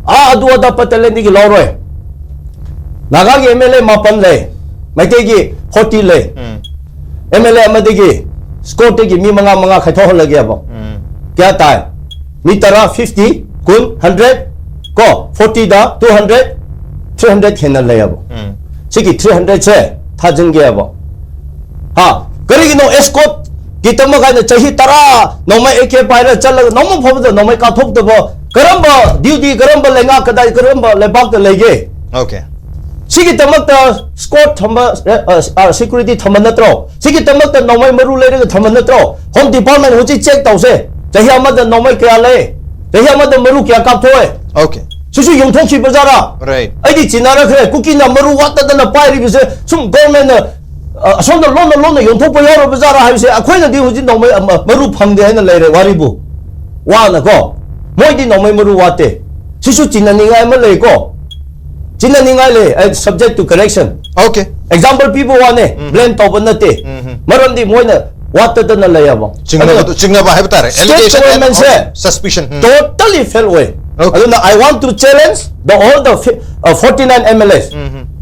ꯑꯥ, ꯑꯗꯨ ꯑꯗꯥ ꯄꯇꯂꯦꯟꯗꯒꯤ ꯂꯧꯔꯣꯏ꯫ ꯅꯥꯒꯥꯒꯤ M L A ꯃꯥꯄꯟ ꯂꯩ, ꯃꯩꯇꯩꯒꯤ forty ꯂꯩ꯫ M L A ꯑꯃꯗꯒꯤ squad ꯇꯒꯤ ꯃꯤ ꯃꯉꯥ ꯃꯉꯥ ꯈꯥꯏꯊꯣꯛꯍꯜꯂꯒꯦꯕ꯫ ꯀꯌꯥ ꯇꯥꯏ? ꯃꯤ ꯇꯔꯥ, fifty, ꯀꯨꯟ, hundred, ꯀꯣ, forty ꯗ two hundred, three hundred ꯍꯦꯟꯅ ꯂꯩꯌꯦꯕ꯫ ꯁꯤꯒꯤ three hundred ꯁꯦ ꯊꯥꯖꯤꯟꯒꯦꯕ꯫ ꯍꯥ, ꯀꯔꯤꯒꯤꯅꯣ escort ꯒꯤꯗꯃꯛ ꯍꯥꯏꯅ ꯆꯍꯤ ꯇꯔꯥ ꯅꯣꯡꯃꯩ ꯑꯦ ꯀꯦ ꯄꯥꯏꯔ ꯆꯠꯂꯒ ꯅꯣꯡꯃ ꯐꯥꯎꯕꯗ ꯅꯣꯡꯃꯩ ꯀꯥꯞꯊꯣꯛꯇꯕ ꯀꯔꯝꯕ ꯗ꯭ꯌꯨꯇꯤ, ꯀꯔꯝꯕ ꯂꯩꯉꯥꯛ, ꯀꯗꯥꯏ, ꯀꯔꯝꯕ ꯂꯩꯕꯥꯛꯇ ꯂꯩꯒꯦ? Okay. ꯁꯤꯒꯤꯗꯃꯛꯇ ꯁ꯭ꯀꯣꯠ ꯊꯝꯕ, ꯁꯦꯀ꯭ꯌꯨꯔꯤꯇꯤ ꯊꯝꯕ ꯅꯠꯇ꯭ꯔꯣ? ꯁꯤꯒꯤꯗꯃꯛꯇ ꯅꯣꯡꯃꯩ ꯃꯔꯨ ꯂꯩꯔꯒ ꯊꯝꯕ ꯅꯠꯇ꯭ꯔꯣ? ꯍꯣꯝ ꯗꯤꯄꯥꯔꯠꯃꯦꯟ ꯍꯧꯖꯤꯛ ꯆꯦꯛ ꯇꯧꯁꯦ꯫ ꯆꯍꯤ ꯑꯃꯗ ꯅꯣꯡꯃꯩ ꯀꯌꯥ ꯂꯩ? ꯆꯍꯤ ꯑꯃꯗ ꯃꯔꯨ ꯀꯌꯥ ꯀꯥꯞꯊꯣꯛꯑꯦ? Okay. ꯁꯤꯁꯨ ꯌꯣꯟꯊꯣꯛꯈꯤꯕ ꯖꯥꯔꯥ? Right. ꯑꯩꯗꯤ ꯆꯤꯟꯅꯔꯛꯈ꯭ꯔꯦ꯫ ꯀꯨꯀꯤꯅ ꯃꯔꯨ ꯋꯥꯠꯇꯗꯅ ꯄꯥꯏꯔꯤꯕꯁꯦ ꯁꯨꯝ ꯒꯣꯔꯃꯦꯟꯅ, ꯑ, ꯑꯁꯣꯝꯗ ꯂꯣꯟꯅ ꯂꯣꯟꯅ ꯌꯣꯟꯊꯣꯛꯄ ꯌꯥꯎꯔꯕ ꯖꯥꯔꯥ ꯍꯥꯏꯕꯁꯦ ꯑꯩꯈꯣꯏꯅꯗꯤ ꯍꯧꯖꯤꯛ ꯅꯣꯡꯃꯩ ꯑꯃ, ꯃꯔꯨ ꯐꯪꯗꯦ ꯍꯥꯏꯅ ꯂꯩꯔꯦ ꯋꯥꯔꯤꯕꯨ꯫ ꯋꯥꯅꯀꯣ꯫ ꯃꯣꯏꯗꯤ ꯅꯣꯡꯃꯩ ꯃꯔꯨ ꯋꯥꯠꯇꯦ꯫ ꯁꯤꯁꯨ ꯆꯤꯟꯅꯅꯤꯡꯉꯥꯏ ꯑꯃ ꯂꯩꯀꯣ꯫ ꯆꯤꯟꯅꯅꯤꯡꯉꯥꯏ ꯂꯩ꯫ ꯑꯩ subject to correction. Okay. Example ꯄꯤꯕ ꯋꯥꯅꯦ꯫ Blame ꯇꯧꯕ ꯅꯠꯇꯦ꯫ ꯃꯔꯝꯗꯤ ꯃꯣꯏꯅ ꯋꯥꯠꯇꯗꯅ ꯂꯩꯌꯦꯕ꯫ ꯆꯤꯡꯅꯕꯗꯨ, ꯆꯤꯡꯅꯕ ꯍꯥꯏꯕ ꯇꯥꯔꯦ. State Allegation and government say suspicion. Um. Totally fail ꯑꯣꯏ꯫ Okay. ꯑꯗꯨꯅ I want to challenge the all the fi- uh, forty-nine M L As.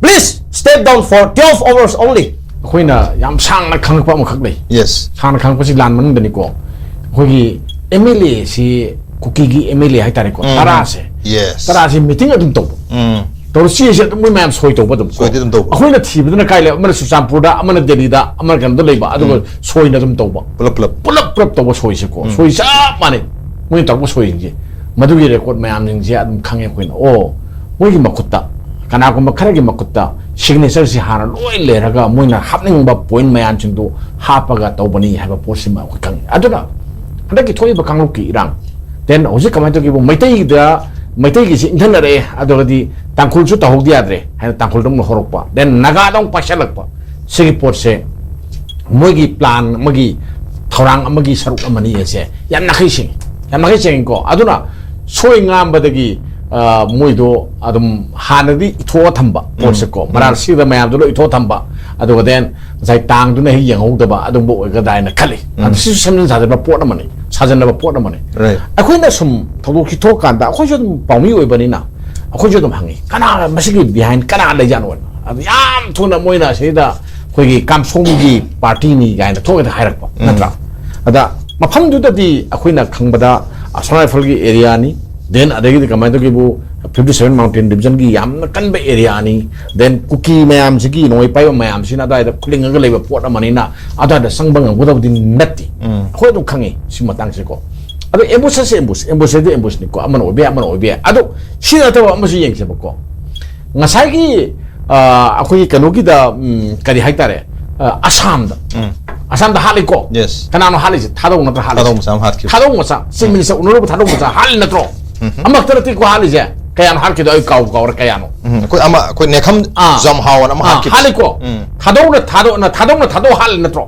Please step down for twelve hours only. ꯑꯩꯈꯣꯏꯅ ꯌꯥꯝ ꯁꯥꯡꯅ ꯈꯪꯉꯛꯄ ꯑꯃꯈꯛ ꯂꯩ꯫ Yes. ꯁꯥꯡꯅ ꯈꯪꯉꯛꯄꯁꯤ ꯂꯥꯟ ꯃꯅꯨꯡꯗꯅꯤꯀꯣ꯫ ꯑꯩꯈꯣꯏꯒꯤ M L A ꯁꯤ, ꯀꯨꯀꯤꯒꯤ M L A ꯍꯥꯏꯇꯥꯔꯦꯀꯣ, ꯇꯔꯥꯁꯦ, Yes. ꯇꯔꯥꯁꯦ meeting ꯑꯗꯨꯝ ꯇꯧꯕ꯫ ꯎꯝ. ꯇꯧꯔ ꯆꯦꯁꯦ ꯑꯗꯨꯝ ꯃꯣꯏ ꯃꯌꯥꯝ ꯁꯣꯏ ꯇꯧꯕ ꯑꯗꯨꯝ꯫ ꯁꯣꯏꯗꯤ ꯑꯗꯨꯝ ꯇꯧꯕ꯫ ꯑꯩꯈꯣꯏꯅ ꯊꯤꯕꯗꯅ ꯀꯥꯏ ꯂꯩ? ꯑꯃꯅ ꯆꯨꯔꯆꯥꯟꯄꯨꯔꯗ, ꯑꯃꯅ ꯗꯦꯜꯂꯤꯗ, ꯑꯃꯅ ꯀꯩꯅꯣꯗ ꯂꯩꯕ, ꯑꯗꯨꯒ ꯁꯣꯏꯅ ꯑꯗꯨꯝ ꯇꯧꯕ꯫ ꯄꯨꯂꯞ ꯄꯨꯂꯞ꯫ ꯄꯨꯂꯞ ꯄꯨꯂꯞ ꯇꯧꯕ ꯁꯣꯏꯁꯦꯀꯣ꯫ ꯁꯣꯏ ꯆꯞ ꯃꯥꯟꯅꯩ꯫ ꯃꯣꯏꯅ ꯇꯧꯔꯛꯄ ꯁꯣꯏꯁꯤꯡꯁꯦ꯫ ꯃꯗꯨꯒꯤ record ꯃꯌꯥꯝꯁꯤꯡꯁꯦ ꯑꯗꯨꯝ ꯈꯪꯉꯦ ꯑꯩꯈꯣꯏꯅ꯫ ꯑꯣ, ꯃꯣꯏꯒꯤ ꯃꯈꯨꯠꯇ, ꯀꯅꯥꯒꯨꯝꯕ ꯈꯔꯒꯤ ꯃꯈꯨꯠꯇ signatureꯁꯤ ꯍꯥꯟꯅ ꯂꯣꯏ ꯂꯩꯔꯒ ꯃꯣꯏꯅ ꯍꯥꯞꯅꯤꯡꯕ point ꯃꯌꯥꯝꯁꯤꯡꯗꯨ ꯍꯥꯞꯄꯒ ꯇꯧꯕꯅꯤ ꯍꯥꯏꯕ ꯄꯣꯠꯁꯤꯃ ꯑꯩꯈꯣꯏ ꯈꯪꯉꯤ꯫ ꯑꯗꯨꯅ ꯍꯟꯗꯛꯀꯤ ꯊꯣꯛꯏꯕ ꯀꯥꯡꯂꯨꯞꯀꯤ ꯏꯔꯥꯡ, then ꯍꯧꯖꯤꯛ ꯀꯃꯥꯏꯅ ꯇꯧꯒꯦꯕꯨ, ꯃꯩꯇꯩꯒꯤꯗ, ꯃꯩꯇꯩꯒꯤꯁꯤ ꯏꯪꯊꯟꯅꯔꯛꯑꯦ, ꯑꯗꯨꯒꯗꯤ ꯇꯥꯡꯈꯨꯜꯁꯨ ꯇꯧꯍꯧꯗ ꯌꯥꯗ꯭ꯔꯦ ꯍꯥꯏꯅ ꯇꯥꯡꯈꯨꯜꯗ ꯑꯃꯨꯛ ꯍꯧꯔꯛꯄ, then ꯅꯥꯒꯥꯗ ꯑꯃꯨꯛ ꯄꯥꯏꯁꯜꯂꯛꯄ꯫ ꯁꯤꯒꯤ ꯄꯣꯠꯁꯦ ꯃꯣꯏꯒꯤ plan ꯑꯃꯒꯤ, ꯊꯧꯔꯥꯡ ꯑꯃꯒꯤ ꯁꯔꯨꯛ ꯑꯃꯅꯤ ꯑꯁꯦ ꯌꯥꯝ ꯅꯥꯈꯩ ꯁꯦꯡꯉꯤ, ꯌꯥꯝ ꯅꯥꯈꯩ ꯁꯦꯡꯉꯤꯀꯣ꯫ ꯑꯗꯨꯅ ꯁꯣꯏ ꯉꯥꯝꯕꯗꯒꯤ, ꯑ, ꯃꯣꯏꯗꯣ ꯑꯗꯨꯝ ꯍꯥꯟꯅꯗꯤ ꯏꯊꯣꯛꯑ ꯊꯝꯕ ꯄꯣꯠꯁꯦꯀꯣ, ꯃꯔꯥꯜ ꯁꯤꯗ ꯃꯌꯥꯝꯗꯣ ꯂꯣꯏ ꯏꯊꯣꯛꯑ ꯊꯝꯕ, ꯑꯗꯨꯒ then ꯉꯁꯥꯏ ꯇꯥꯡꯗꯨꯅ ꯍꯦꯛ ꯌꯦꯡꯍꯧꯗꯕ ꯑꯗꯨꯝꯕ ꯑꯣꯏꯒꯗ꯭ꯔꯥ ꯍꯥꯏꯅ ꯈꯜꯂꯤ꯫ ꯑꯗꯨ ꯁꯤꯁꯨ ꯁꯦꯝꯖꯤꯟ ꯁꯥꯖꯤꯟꯕ ꯄꯣꯠ ꯑꯃꯅꯤ, ꯁꯥꯖꯤꯟꯅꯕ ꯄꯣꯠ ꯑꯃꯅꯤ꯫ Right. ꯑꯩꯈꯣꯏꯅ ꯁꯨꯝ ꯊꯧꯗꯣꯛꯁꯤ ꯊꯣꯛꯀꯥꯟꯗ ꯑꯩꯈꯣꯏꯁꯨ ꯑꯗꯨꯝ ꯄꯥꯎꯃꯤ ꯑꯣꯏꯕꯅꯤꯅ ꯑꯩꯈꯣꯏꯁꯨ ꯑꯗꯨꯝ ꯍꯪꯉꯤ, "ꯀꯅꯥ ꯃꯁꯤꯒꯤ behind ꯀꯅꯥ ꯂꯩꯖꯥꯠꯅꯣ?" ꯑꯗꯨ ꯌꯥꯝ ꯊꯨꯅ ꯃꯣꯏꯅ ꯁꯤꯗ ꯑꯩꯈꯣꯏꯒꯤ ꯀꯥꯝꯁꯣꯝꯒꯤ partyꯅꯤ ꯀꯥꯏꯅ ꯊꯣꯛꯑꯦꯗ ꯍꯥꯏꯔꯛꯄ ꯅꯠꯇ꯭ꯔꯥ? ꯑꯗ ꯃꯐꯝꯗꯨꯗꯗꯤ ꯑꯩꯈꯣꯏꯅ ꯈꯪꯕꯗ ꯑꯁꯥꯝ ꯔꯥꯏꯐꯜꯒꯤ areaꯅꯤ, then ꯑꯗꯒꯤꯗꯤ ꯀꯃꯥꯏꯅ ꯇꯧꯒꯦꯕꯨ, ꯐꯤꯐꯇꯤ ꯁꯚꯦꯟ ꯃꯥꯎꯟꯇꯦꯟ ꯗꯤꯕꯤꯖꯟꯒꯤ ꯌꯥꯝꯅ ꯀꯟꯕ ꯑꯦꯔꯤꯌꯥꯅꯤ꯫ ꯗꯦꯟ ꯀꯨꯀꯤ ꯃꯌꯥꯝꯁꯤꯒꯤ, ꯅꯣꯡꯃꯩ ꯄꯥꯏꯕ ꯃꯌꯥꯝꯁꯤꯅ ꯑꯗꯨꯋꯥꯏꯗ ꯈꯨꯂꯤꯡꯉꯒ ꯂꯩꯕ ꯄꯣꯠ ꯑꯃꯅꯤꯅ ꯑꯗꯨꯋꯥꯏꯗ ꯆꯪꯕ ꯉꯝꯒꯗꯕꯗꯤ ꯅꯠꯇꯦ꯫ ꯎꯝ꯫ ꯑꯩꯈꯣꯏ ꯑꯗꯨꯝ ꯈꯪꯉꯤ ꯁꯤ ꯃꯇꯥꯡꯁꯤꯀꯣ꯫ ꯑꯗꯣ ꯑꯦꯝꯕꯨꯁ ꯍꯥꯏꯁꯦ ꯑꯦꯝꯕꯨꯁ, ꯑꯦꯝꯕꯨꯁ ꯍꯥꯏꯗꯤ ꯑꯦꯝꯕꯨꯁꯅꯤꯀꯣ, ꯑꯃꯅ ꯑꯣꯏꯕ ꯌꯥꯏ, ꯑꯃꯅ ꯑꯣꯏꯕ ꯌꯥꯏ꯫ ꯑꯗꯣ ꯁꯤ ꯅꯠꯇꯕ ꯑꯃꯁꯨ ꯌꯦꯡꯁꯦꯕꯀꯣ꯫ ꯉꯁꯥꯏꯒꯤ, ꯑ, ꯑꯩꯈꯣꯏꯒꯤ ꯀꯩꯅꯣꯒꯤꯗ, ꯎꯝ, ꯀꯔꯤ ꯍꯥꯏꯇꯥꯔꯦ, ꯑ, ꯑꯁꯥꯝꯗ, ꯎꯝ꯫ ꯑꯁꯥꯝꯗ ꯍꯥꯠꯂꯤꯀꯣ꯫ Yes. ꯀꯅꯥꯅꯣ ꯍꯥꯠꯂꯤꯁꯦ? ꯊꯥꯗꯧ ꯅꯠꯇ꯭ꯔ ꯍꯥꯠꯂꯤꯁꯦ? ꯊꯥꯗꯧ ꯃꯆꯥ ꯑꯃ ꯍꯥꯠꯈꯤꯕ꯫ ꯊꯥꯗꯧ ꯃꯆꯥ, ꯆꯤꯐ ꯃꯤꯅꯤꯁꯇꯔ ꯎꯅꯔꯨꯕ ꯊꯥꯗꯧ ꯃꯆꯥ ꯍꯥꯠꯂꯤ ꯅꯠꯇ꯭ꯔꯣ? ꯑꯃꯈꯛꯇ ꯅꯠꯇꯦꯀꯣ ꯍꯥꯠꯂꯤꯁꯦ꯫ ꯀꯌꯥꯅꯣ ꯍꯥꯠꯈꯤꯗꯣ ꯑꯩ ꯀꯥꯎ ꯀꯥꯎꯔꯦ ꯀꯌꯥꯅꯣ꯫ ꯎꯝ, ꯑꯩꯈꯣꯏ ꯑꯃ, ꯑꯩꯈꯣꯏ ꯅꯦꯈꯝ ꯑꯥ꯫ ꯖꯝꯍꯥꯋꯟ ꯑꯃ ꯑꯥ, ꯍꯥꯠꯈꯤꯕ꯫ ꯍꯥꯠꯂꯤꯀꯣ꯫ ꯎꯝ꯫ ꯊꯥꯗꯧꯅ ꯊꯥꯗꯧ, ꯅ-, ꯊꯥꯗꯧꯅ ꯊꯥꯗꯧ ꯍꯥꯠꯂꯤ ꯅꯠꯇ꯭ꯔꯣ?